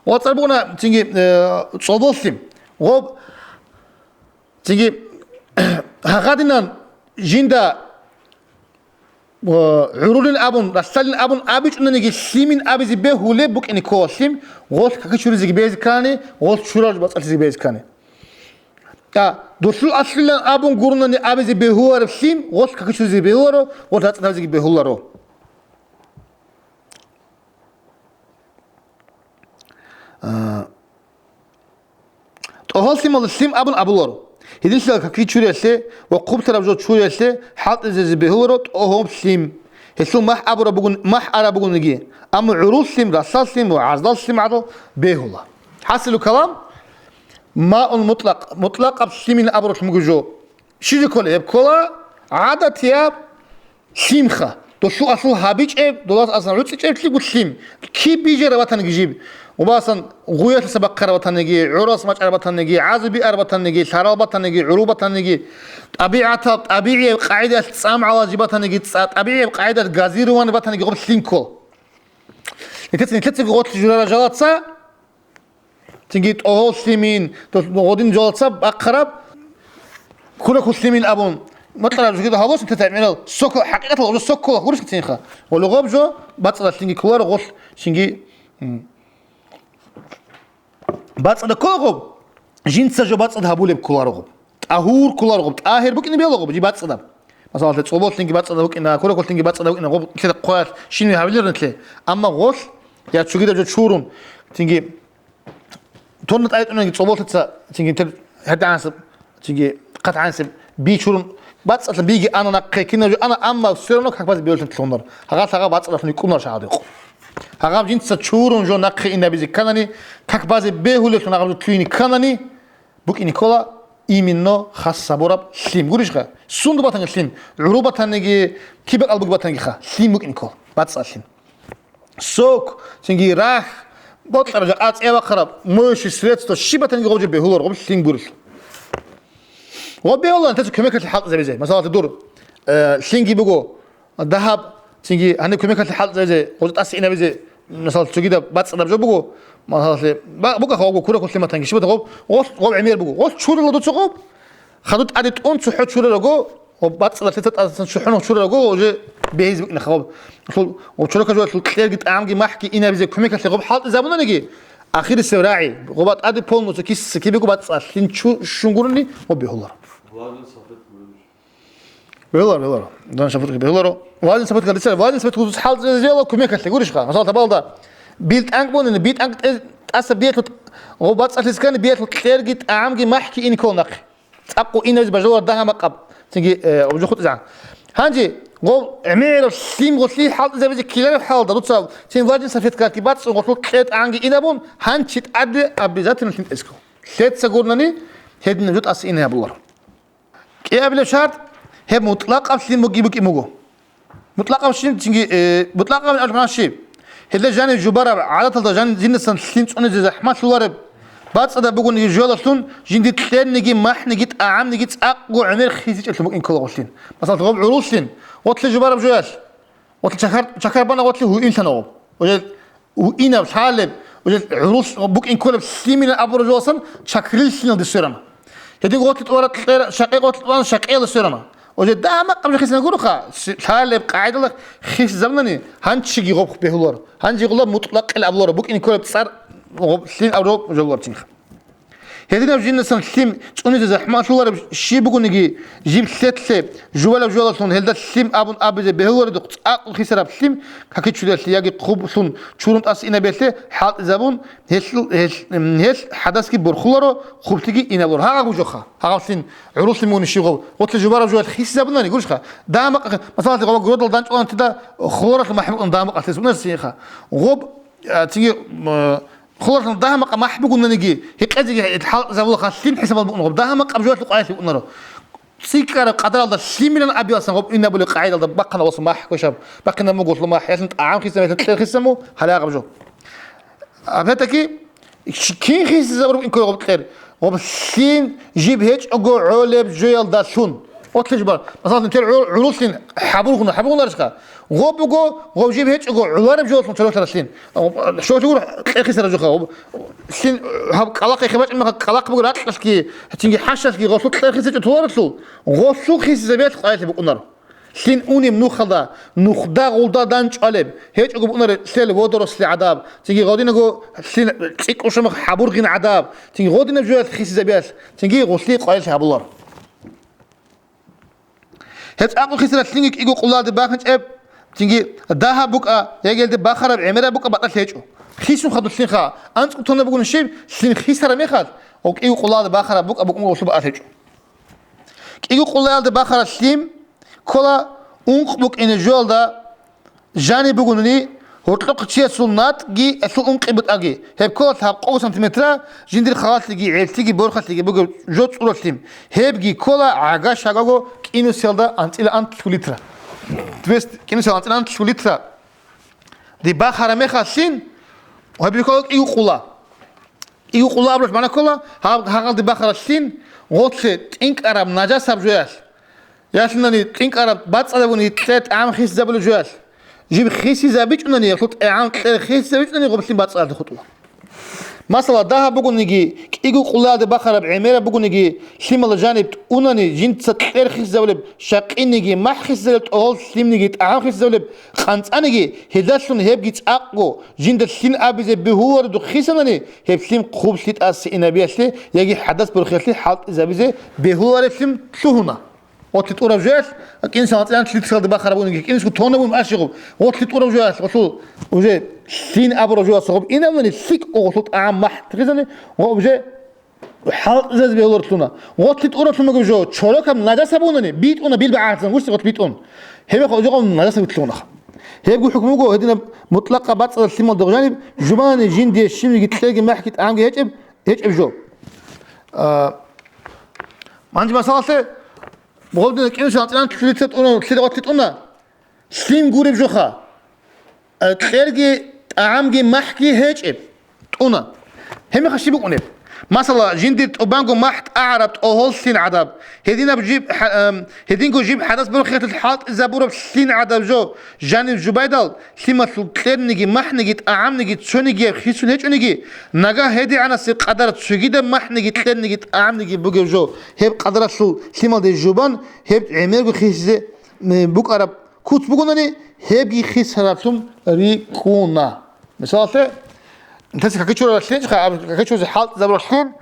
Гъолда цӀар бугона цинги, э, цӀолбол лъим. Гъоб цинги гьагъадинан жинда гӀурулин абун, ралъдалин абун абичӀунаниги лъимин абизе бегьулеб букӀине ккола лъим, гъолъ какичуризеги бегьизе ккани, гъолъ чурал бацӀцӀалъизе бегьизе ккани. А, долъул аслилан абун гурунани абизе бегьулареб лъим, гъолъ какичуризе бегьуларо, гъолъ рацӀцӀадабизеги бегьуларо. А, ТӀогьол лъималда лъим абун абуларо. Гьединлъидал каки чуриялъе ва хъублъараб жо чуриялъе хӀалтӀизаризе бегьуларо тӀогьол лъим. Гьелъул махӀ абураб бугун, махӀ араб бугониги, амма гӀурул лъим, ралъдал лъим ва гӀаздал лъим гӀадал бегьула. ХӀасилу калам, маун мутӀлакъ, мутӀлакъаб лъимин абуралъ буго жо. Щиб ккола? Гьеб ккола гӀадатияб лъимха. Долъул аслу гьабичӀеб, долас асан гӀуцӀичӀеб лъиго лъим. Киб бижараб ватаниги жиб. Убасан гъуялъаса бахъараб ватаниги, гӀурас мачӀараб ватаниги, гӀазу биараб ватаниги, лъарал батаниги, гӀуру батаниги, тӀабигӀатаб, тӀабигӀияб къагӀидаялъ цӀам гӀалажи батаниги, цӀа-, тӀабигӀияб къагӀидаялъ газируван батаниги гъоб лъим ккол. Нилъеца, нилъецаги гъорлъ журара жалаца, Цинги тӀогьол лъимин, то-, гъодин жолаца бахъараб, куракул лъимин абун, мутӀлараб жугида гьабулъ нилъеца гӀемерал сокол, хӀакъикъатал гъоб жо сокол гурищ цинха. Гъоле гъоб жо бацӀцӀадал лъимги кколаро гъолъ цинги, м, бацӀцӀадаб кколагъуб, жинца жо бацӀцӀад гьабулеб кколарогъуб, тӀагьур кколарогъуб, тӀагьир букӀине белагъуб жи бацӀцӀадаб. Масала, цӀоболъинги бацӀцӀадаб букӀина, куракулъинги бацӀцӀадаб букӀина, гъуб лъила хъваялъ щинив гьавиларнилъе. Амма гъолъ, я цогидаб жо чурун, цинги тонна тӀайтӀунаги цӀоболъица, цинги тер гьардагӀансаб, цинги хъатгӀансаб би чурун, бацӀцӀалъа биги ана нахъе, кинаб жо ана, амма все равно как базе бевлъун лъугьунар. Гьагъалъ гьагъаб бацӀцӀадалъун йикӀунар шагьадихъ. Гьагъаб жинца чурун жо нахъе инабизе кканани, как базе бегьулелъун гьагъаб жо лъугьине кканани, букӀине ккола именно хас гьабураб лъим. Гурищха? Сунда батанги лъим, гӀуру батаниги, кибе кӀалбуги батангиха, лъим букӀине ккола, бацӀцӀалъ лъим. Сок, цинги рахь, бокьараб жакъа цӀе бахъараб, моющее средство, щиб батанги гъоб жо бегьулар, гъоб лъим гурелъул. Гъоб бегьулар, гьанже кумекалъе хӀалтӀизабизе. Масала, дур, э, лъимги буго, дагьаб, цинги гьаниб кумекалъе хӀалтӀизабизе, гъоб жо тӀаса инабизе, масала, цогидаб бацӀцӀадаб жо буго, масала, ба-, букӀа гъобго куракулъ батанги, щиб батанги гъоб, гъолъ, гъоб гӀемер буго. Гъолъ чурила дуца гъоб, хадуб тӀаде тӀун цохӀо чурарого, ва бацӀцӀалъица тӀасан чухӀун чурарого, уже бегьизе букӀинаха гъоб. Гъоб чурака жоялъул кьерги тӀагӀамги махӀги инабизе кумекалъе гъоб хӀалтӀизабунаниги, ахирисев рагӀи, гъоба тӀаде полнуца киса кибего бацӀцӀалъ лъим чу-, щун гурони гъоб бегьулар. Велар, велар. Дан шапурги веларо. Вазин сапат кадиса, вазин сапат кудус хӀалтӀизабула кумекалъе, гурищха? Масала, табалда бил тӀанкӀ бунани, бил тӀанкӀ тӀе-, тӀаса биялъул гъоб бацӀцӀалъизе ккани, биялъул кьерги тӀагӀамги махӀги ине ккола нахъе. ЦӀакъго инабизе бажалура дагьа-макъаб, цинги, э, гъоб жо хутӀизегӀан. Гьанже гъоб гӀемераб лъим гъолъи хӀалтӀизабизе ккелареб хӀалда, дуца цин вазин сапат кадги бацӀцӀун гъолъул кьер тӀагӀамги инабун, гьанчи тӀаде обязательно лъим тӀезе ккола. Лъеца гурони, гьединаб жо тӀаса ине гьабуларо. КӀиабилеб шартӀ, гьеб мутӀлакъаб лъим буги букӀин буго. МутӀлакъаб лъим цинги, э, мутӀлакъаб алхӀан щиб? Гьелда жаниб жубараб, гӀадаталда жан-, жиндасан лъим цӀунизе захӀмалъулареб, бацӀцӀадаб бугониги жоялъун, жинди кьерниги, махӀниги, тӀагӀамниги цӀакъго гӀемер хисичӀелъун букӀин ккола гъолъин. Масала, гъоб гӀурулъин, гъолъе жубараб жоялъ, гъолъе чакар-, чакарбана гъолъе гьуинлъана гъоб. Уже Гьуинаб, лъалеб, уже гӀурулъ букӀин кколеб лъимилан абураб жоялдасан чакрил лъиналде сверана. Гьедин гъотлъи тӀуара кьер-, шакъи гъотлъи тӀуана шакъиялда сверана. Уже дагьа-макъаб жо хисана гуроха, с-, лъалеб къагӀидалда хисизабунани, гьанчиги гъоб бегьуларо. Гьанже гъула мутӀлакъил абуларо, букӀин кколеб цӀар гъоб лъим абураб жо гуроцинха. Гьединаб жиндасан лъим цӀунизе захӀмалъулареб щиб бугониги, жиб лъетлъе, жубалаб жоялъун гьелда лъим абун абизе бегьуларедухъ цӀакъго хисараб лъим, какичудиялъе яги хъублъун чурун тӀаса инабиялъе хӀалтӀизабун, гьелъ, гьелъ, гьелъ хӀадасги борхуларо, хъублъиги инабуларо. Гьагъаб бужоха, гьагъаблъин гӀурулъин мугьни щибгъав, гъотлъи жубараб жоялъ хисизабунани гурищха, дагьа-макъ, масала, гъоба гуродал данчӀвалантида хуларалъ махӀбукьун дагьа-макъалъ гьес бунарсинха. Гъоб, а, цинги, м, хуларалъ дагьа-макъ махӀбугунаниги, гьекъезеги хӀалтӀизабулаха, лъим хӀисабал букӀун гъоб, дагьа-макъаб жоялъул къвайилъи букӀунаро. ЦӀикӀкӀараб къадаралда лъимилан абиялсан гъоб инабулеб къагӀидалда бахъана ва сон махӀ квешаб, бахъинаб буго лъумахӀ, ясин тӀагӀам хисам, ясин кьер хисаму, гьале гьагъаб жо. Опять-таки, щ-, кин хисизабураб инкула гъоб кьер? Гъоб лъим жиб гьечӀого гӀолеб жоялдалъун. Отличба. Масалан, тер гӀу-, гӀурулъин хӀабургъуна, хӀабургъунарищха? Гъоб буго, гъоб жиб гьечӀого гӀолареб жоялъун цололъаралъин. Щолъи гур кьер хисараб жоха. Гъоб лъим гьаб кӀалахъ эхе бачӀун меха, кӀалахъ буго ракьалъги, гьатинги хӀашалъги гъолъул кьер хисичӀо толаралъул, гъолъул хисизабиялъ къайилъи букӀунаро. Лъин унеб нухалда, нухда гъулда данчӀвалеб, гьечӀого букӀунареб лъел водоросли гӀадаб, цинги гъодинаго лъин цӀикӀкӀушамах хӀабургъин гӀадаб, цинги гъодинаб жоялъ хисизабиялъ, цинги гъулъи къвайилъи гьабулар. Гьеб цӀакъго хисараб лъинги кӀиго къулалде бахинчӀеб, цинги дагьаб букӀа, ягелде бахараб гӀемераб букӀа батӀалъи гьечӀо. Хисун хадур лъинха, анцӀго тонна бугун щиб, лъин хисараб мехалъ, гъоб кӀиго къулалде бахараб букӀа букӀун гъолъул батӀалъи гьечӀо. КӀиго къулаялда бахараб лъим ккола ункъ букӀине жоялда жаниб бугони, гьоркьохъ чиясул натӀги элъул ункъи бутӀаги. Гьеб ккола лъабкъого сантиметра, жиндир халалъиги, гӀелтиги, борхалъиги бугеб жо цӀураб лъим. Гьебги ккола гӀага шагаго кӀинусиялда анцӀила анлъго литра. То есть, кӀинусиялда анцӀила анлъго литра. Диб бахара мехалъин, гьаб бихьула кӀиго къула. КӀиго къула абулеб магӀна ккола, гьаб-, гьагъалде бахаралъин, гъотлъе тӀинкӀараб нажасаб жоялъ. Ялъунани тӀинкӀараб бацӀцӀадабуни кьер тӀагӀам хисизабулеб жоялъ. Жиб хисизабичӀунани, ялъул тӀагӀам кьер хисизабичӀунани, гъоблъин бацӀцӀадалъе хутӀула. Масала, дагьаб бугониги, кӀиго къулаялде бахараб гӀемераб бугониги, лъималда жаниб тӀунани жинца кьер хисизабулеб, щакъиниги махӀ хисизабулеб, тӀогьол лъимниги тӀагӀам хисизабулеб, къанцӀаниги, гьелдалъун гьебги цӀакъго жинда лъин абизе бегьуларедухъ хисанани, гьеб лъим хъублъи тӀаса инабиялъе яги хӀадас борхиялъе хӀалтӀизабизе бегьулареблъун лъугьуна. Гъотлъи тӀураб жоялъ, кӀинсан ацӀилан лъицалде бахараб бугониги, кӀинсго тонаб бугеб ашигъуб, гъотлъи тӀураб жоялъ, гъолъул уже лъин абураб жоялъ гъоб инабунани, лъикӀго гъолъул тӀагӀам махӀ хисани, гъо уже хӀалтӀизазе бегьулареблъуна. Гъотлъи тӀураблъун бугеб жо, чорокаб нажаса бугони, битӀуна, бил багӀарцин, гурси гъотлъи битӀун. Гьеб мехалъ жо гъоб нажаса вутлъугьунаха. Гьебго хӀукму буго, гьединаб мутӀлакъаб бацӀцӀадаб лъималда жаниб, жубанани жиндие щибниги кьерги махӀги тӀагӀамги гьечӀеб, гьечӀеб жо. А, гьанже масалалъе, гъобдина кӀинсан ацӀилан лъица тӀуна, лъида гъотлъи тӀуна, лъим гуреб жоха. Э, кьерги, тӀагӀамги, махӀги гьечӀеб, тӀуна. Гьеб мехалъ щиб букӀунеб? Масала, жиндир тӀубанго махӀ тӀагӀараб тӀогьол лъин гӀадаб, гьединаб жиб хӀа-, эм, гьединго жиб хӀадас борхиялъул хӀалтӀизабураб лъин гӀадаб жо, жанив жубайдал, лъималъул кьерниги, махӀниги, тӀагӀамниги цонигияб хисун гьечӀониги, нагагь гьедигӀанасе къадар цогидаб махӀниги, кьерниги, тӀагӀамниги бугеб жо, гьеб къадаралъул лъималде жубан, гьеб гӀемерго хисизе, м, букӀараб куц бугонани, гьебги хисараблъун рикӀкӀуна. Мисалалъе, нилъеца каки чураралъинчӀха, аб-, каки чуразе хӀалтӀизабуралъин,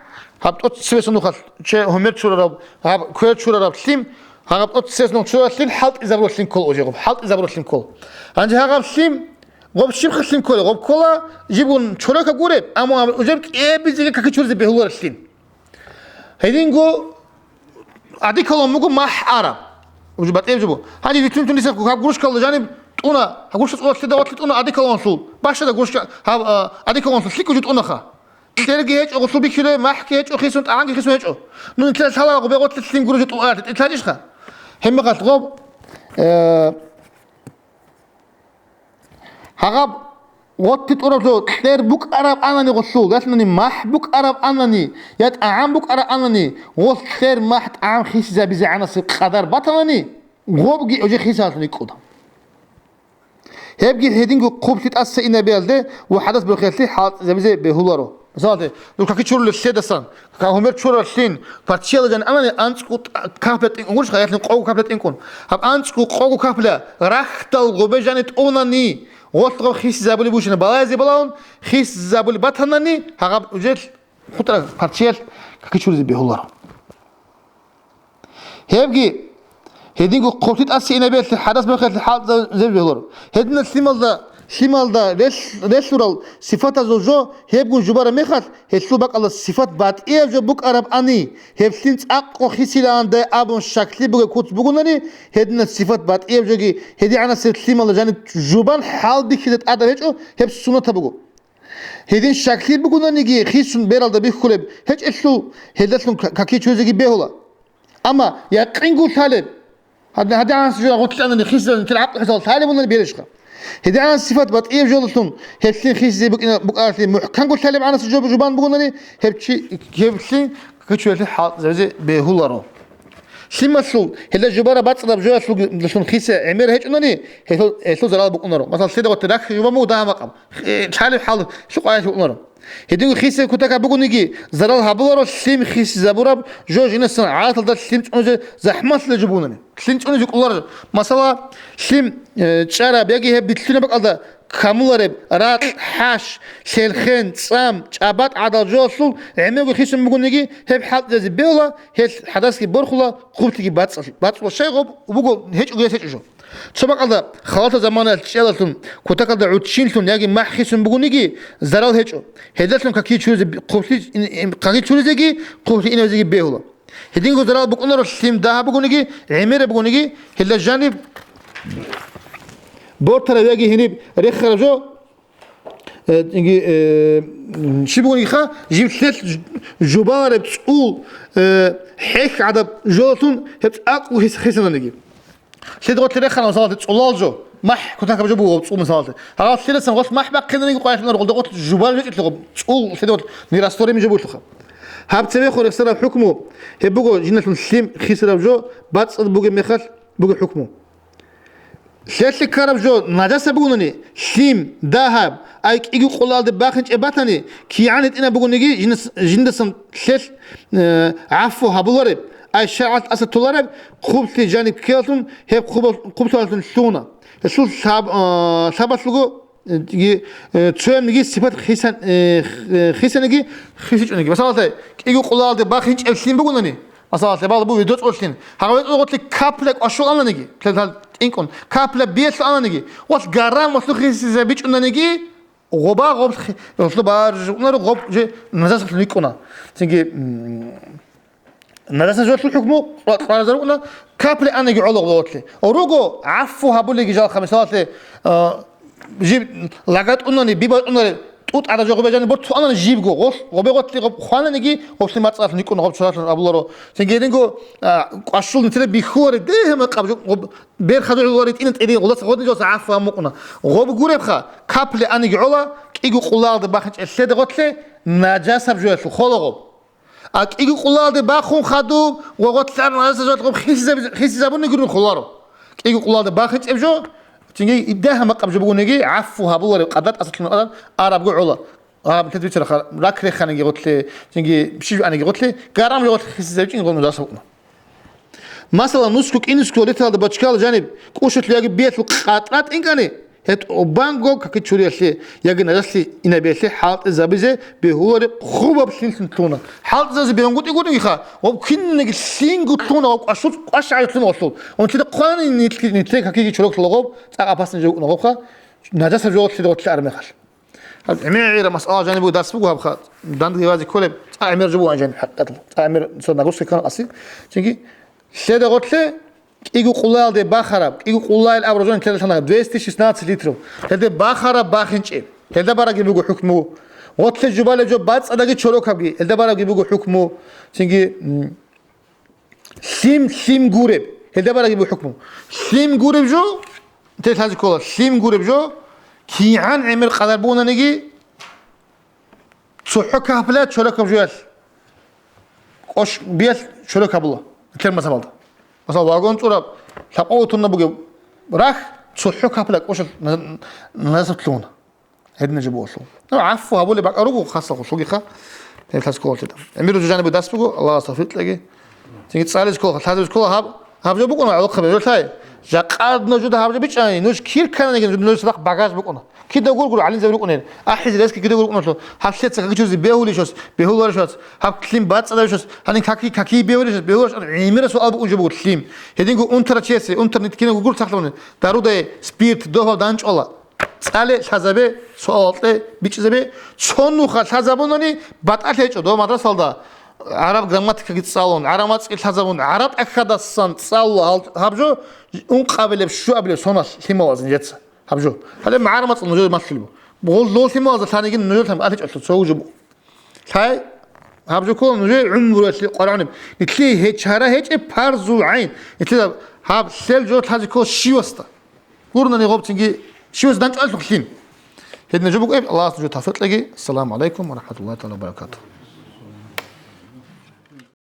гьаб тӀоцебесеб нухалъ че гьумер чурараб, гьаб квер чурараб лъим, гьаб тӀоцебесеб нух чураралъин хӀалтӀизабуралъин ккол уже гъоб, хӀалтӀизабуралъин ккол. Гьанже гьагъаб лъим, гъоб щибха лъим кколеб? Гъоб ккола, жибгун чорокаб гуреб, амма уже кӀиабизеги каки чуразе бегьуларалъин. Гьединго одеколон буго махӀ араб. Уже батӀияб жо буго. Гьанже витӀун-тун дица гьаб гурушкалда жаниб тӀуна, гьаб гурушка цӀолъида ватлъи тӀуна одеколонлъул. Бащада гурушка гьаб, а, одеколонлъул лъикӀго жо тӀунаха. Кьерги гьечӀо, гъулъул бихьулеб, махӀги гьечӀо, хисун, тӀагӀамги хисун гьечӀо. Ну, нилъеда лъала гъубе гъотлъи лъим гуреб жо тӀуаралъе, тӀилъачӀищха? Гьеб мехалъ гъоб, э, Гьагъаб гъотлъи тӀураб жо кьер букӀараб анани гъолъул, ялъунани махӀ букӀараб анани, я тӀагӀам букӀараб анани, гъолъ кьер, махӀ, тӀагӀам хисизабизе гӀанасеб къадар батанани, гъобги уже хисалъун рикӀкӀуда. Гьебги гьединго хъублъи тӀаса инабиялде ва хӀадас борхиялъе хӀалтӀизабизе бегьуларо. Мисалалъе, дур каки чурулел лъедасан, гьумер чураллъин, партияла жан анани анцӀго тӀа-, капля тӀинкӀун гурищха, ялъун къого капля тӀинкӀун. Гьаб анцӀго къого капля рахьдал гъубе жани тӀунани, гъолъ гъаб хисизабулеб бучӀана, балайзе балагьун, хисизабулеб батанани, гьагъаб уже хутӀра партиялъ каки чуризе бегьуларо. Гьебги, гьединго хъублъи тӀаса инабиялъе хӀадас борхиялъе хӀалтӀизабизе бегьуларо. Гьединал лъималда, лъималда релъ-, релълъурал сифатазул жо гьебгун жубараб мехалъ, гьелъул бакӀалда сифат батӀияб жо букӀарабани, гьеб лъим цӀакъго хисилаандай абун щаклъи бугеб куц бугунани, гьединал сифат батӀияб жоги гьедигӀанасеб лъималда жаниб жубан хӀалбихьизе тӀадаб гьечӀо, гьеб суннатаб буго. Гьедин щаклъи бугунаниги хисун бералда бихьулеб гьечӀелъул, гьелдалъун ка-, каки чузеги бегьула. Амма якъинго лъалеб, гьад-, гьадигӀанас жо гъутлъанани хисизаб нилъер гӀакълу хӀисабалда лъалеб унани берищха? ГьедигӀанас сифат батӀияб жолалъун гьелъин хисизе букӀина-, букӀаралъе мухӀканго лъалеб гӀанасеб жо-, жубан бугунани, гьеб чи-, гьеб лъин каки чуялъе хӀалтӀизабизе бегьуларо. Лъималъул, гьелда жубараб бацӀцӀадаб жоялъулгун хиса гӀемер гьечӀунани, гьелъул, гьелъул зарал букӀунаро. Масала, лъеда гъоте рахь жубан буго дагьа макъаб. Э, лъалеб хӀал лъукъаялъе букӀунаро. Гьединго хиса кутакаб бугониги, зарал гьабуларо лъим хисизабураб жо, жинасан гӀадаталда лъим цӀунизе захӀмалъила жо бугунани. Лъим цӀунизе кӀоларо. Масала, лъим, э, чӀараб яги гьеб битлъунаб бакӀалда камулареб ракь, хӀащ, лъелхъен, цӀам, чӀабатӀ гӀадал жоялъул гӀемерго хисун бугониги, гьеб хӀалтӀизе бегьула, гьелъ хӀадасги борхула, хъублъиги бацӀцӀал-, бацӀцӀула, щай гъоб буго гьечӀого гьес гьечӀо жо. Цо бакӀалда халатаб заманаялъ чӀиялалъун кутакалда гӀуччинлъун яги махӀ хисун бугониги, зарал гьечӀо. Гьелдалъун каки чуризе, хъублъи ин-, ин-, каки чуризеги, хъублъи инабизеги бегьула. Гьединго зарал букӀунаро лъим дагьаб бугониги, гӀемераб бугониги, гьелда жаниб бортараб яги гьениб рехараб жо, э, инги, э, м, щиб бугониха, жив лъелъ ж-, жубараб цӀул, э, хӀехь гӀадаб жолалъун гьеб цӀакъго хис-, хисананиги. Лъеда гъотлъи рехана, масалалъе, цӀулал жо, махӀ кутакаб жо буго цӀул, масалалъе. Гьалал лъедасан гъолъ махӀ бахъинани къвайилъунар гъолда гъотлъ жубараб жо чӀетлъи гъоб цӀул лъеда гъотлъ нерасторими жо бугелъулха. Гьаб цебехун рехсараб хӀукму гьеб буго, жиналъун лъим хисараб жо бацӀцӀад бугеб мехалъ бугеб хӀукму. Лъелъе ккараб жо нажаса бугони, лъим, дагьаб, ай кӀиго къулалде бахинчӀеб батани, кигӀан гьитӀинаб бугониги жинас-, жиндасан лъелъ, э, гӀафу гьабулареб, ай шаргӀалъ тӀаса толареб, хъублъи жаниб ккелалъун, гьеб хъубал-, хъублъиялъун лъугьуна. Гьелъул лъаб-, э, лъабалъуго, э, ги-, э, цоябниги сипат хисан-, э, х-, э, хисаниги хисичӀониги. Масалалъе, кӀиго къулалде бахинчӀеб лъим бугони, Масала, лъебал буго доцӀолъин. Гьагъа вецӀулгъутлъи капля кӀвашул ананиги, лъел гьал тӀинкӀун, капля биялъул ананиги, валъ гарам валъухъе хисизабичӀунаниги, гъоба гъоблъи, гъоблъи баржунаро гъоб же назасалъун рикӀкӀуна. Цинги, м, назаса жолъул хӀукму къа-, къаразарукъуна, капля анаги гӀоло гъоблъи. Руго, гӀафу гьабулеги жалха, мисалалъе, а, Жиб лагатӀунани, би батӀунани, тӀутӀада жо гъобе жани бортуанани жибго, гъолъ гъобе гъотлъи гъоб хвананиги, гъоблъи мацӀалъун рикӀкӀуна гъоб цоялъун абуларо. Цинги гьединго, а, кӀвашул нитиле бихьулари, дегье макъаб жо гъоб, берхадур гьулари тӀинан тӀедин гъулаца гъодин жоса гӀафу гьамукъуна. Гъоб гуребха, капли аниги гӀола, кӀиго къулалда бахинчӀелъеде гъотлъе, нажасаб жоялъул хола гъоб. А кӀиго къулалде бахун хадуб ва гъотлъарун гьасда жо гъоб хисизаби-, хисизабуни гурун холаро. КӀиго къулалде бахинчӀеб жо, цинги идда гьамакъаб жо бугониги, гӀафу гьабулареб къадар тӀасалъугьун араб, арабго гӀола. Гьаб лъед вичара ха-, рак реханиги гъотлъе, цинги щиб аниги гъотлъе, гарам жо гъотлъе хисизабичӀин гъол нажаса букӀуна. Масала, нусго кӀинусго литралда бачкала жаниб кӀушулъ яги биялъул къатӀра тӀинкӀани, гьеб тӀубанго каки чуриялъе яги нажаслъи инабиялъе хӀалтӀизабизе бегьулареб хъубаб лъимлъун лъугьуна. ХӀалтӀизабизе бегьунгутӀи гуриха, гъоб кинниги лъимго лъугьуна, гъоб кӀвашуц-, кӀваш гӀайулъуна гъолъул. Унлъида хъвани нилъги-, нилъе какиги чорокла гъоб, цӀакъ апасни жо букӀуна гъобха, нажасаб жо гъорлъида гъорлъи армехалъ. Гьаб гӀемер-гӀемер масъала жаниб буго, дарс буго гьабха, данде вазе кколеб, цӀа гӀемер жо буган жани хӀакъикъаталда. ЦӀа гӀемер цо нагрузка ккан аси. Цинги лъеда гъорлъе, кӀиго къулалде бахараб, кӀиго къулал абураб жо нилъеда лъана, двести шестнадцать литров. Гьелде бахараб бахинчӀеб. Гьелда бараги буго хӀукму. Гъорлъе жубалеб жо бацӀцӀадаги чорокабги. Гьелда бараги буго хӀукму. Цинги, м, Лъим, лъим гуреб. Гьелда барагиб хӀукму. Лъим гуреб жо, те лъазе ккола, лъим гуреб жо, кигӀан гӀемер къадар бугонаниги, цохӀо капля чорокаб жоялъ, кӀош биялъ чорок гьабула, термосабалда. Масала, вагон цӀураб, лъабкъо утунна бугеб рахь, цохӀо капля кӀошалъ на-, на-, насаблъугьуна. Гьедина жо бугелъул. Ну, гӀафу гьабулеб бакӀа руго, хасалъ гъулъугиха. Гьеб лъасколалъе. Амиру жужанибе дас буго, Аллагьас тавфикъ кьеги. Цинги цӀализ ккола, лъазабиз ккола гьаб, гьаб жо букӀуна, гӀолохъабе жо лъай. Жакъад нужеда гьаб жо бичӀани, нуж кир ккананигин, нуж садахъ багаж букӀуна. Кида гургур гӀалимзаби рукӀунел, ахӀизел эски кида гургуналъул, гьаб лъеца гьачузе бегьулищас, бегьуларищас, гьаб лъим бацӀцӀадавищас, гьанин каки, каки бегьулищас, бегьуларищ, гӀемерасул ал букӀун жо буго лъим. Гьединго унтара чиясе, унтар ниткина гугур цахлъугьуни, дарудае, спирт, догьав данчӀвала. ЦӀале лъазабе, суал кье, бичӀчӀизабе, цо нуха лъазабунани батӀалъи гьечӀо, дов мадрасалда гӀараб грамматикаги цӀалун, гӀараб мацӀги лъазабун, гӀараб тӀахьадасан цӀалула гьал-, гьаб жо, ункъабилеб, щуабилеб соналъ лъималазин жеца гьаб жо. Гьале гӀараб мацӀал нужее малъулеб. Гъол дов лъималазда лъанигин нужер лъан батӀалъи гьечӀо, цо жо бу-, Лъай, гьаб жо ккола нужее гӀумруялъе къваригӀунеб. Нилъее гьечара гьечӀеб парзул гӀайн. Нилъеда гьаб лъел жо лъазе ккола щивасда. Гурнани гъоб цинги щивас данчӀвалъухълъин. Гьедина жо букӀеб, Аллагьас нужее тавфикъ кьеги. Ассаламу гӀалайкум ва рахӀматуллагьи тагӀала ва баракатугьу.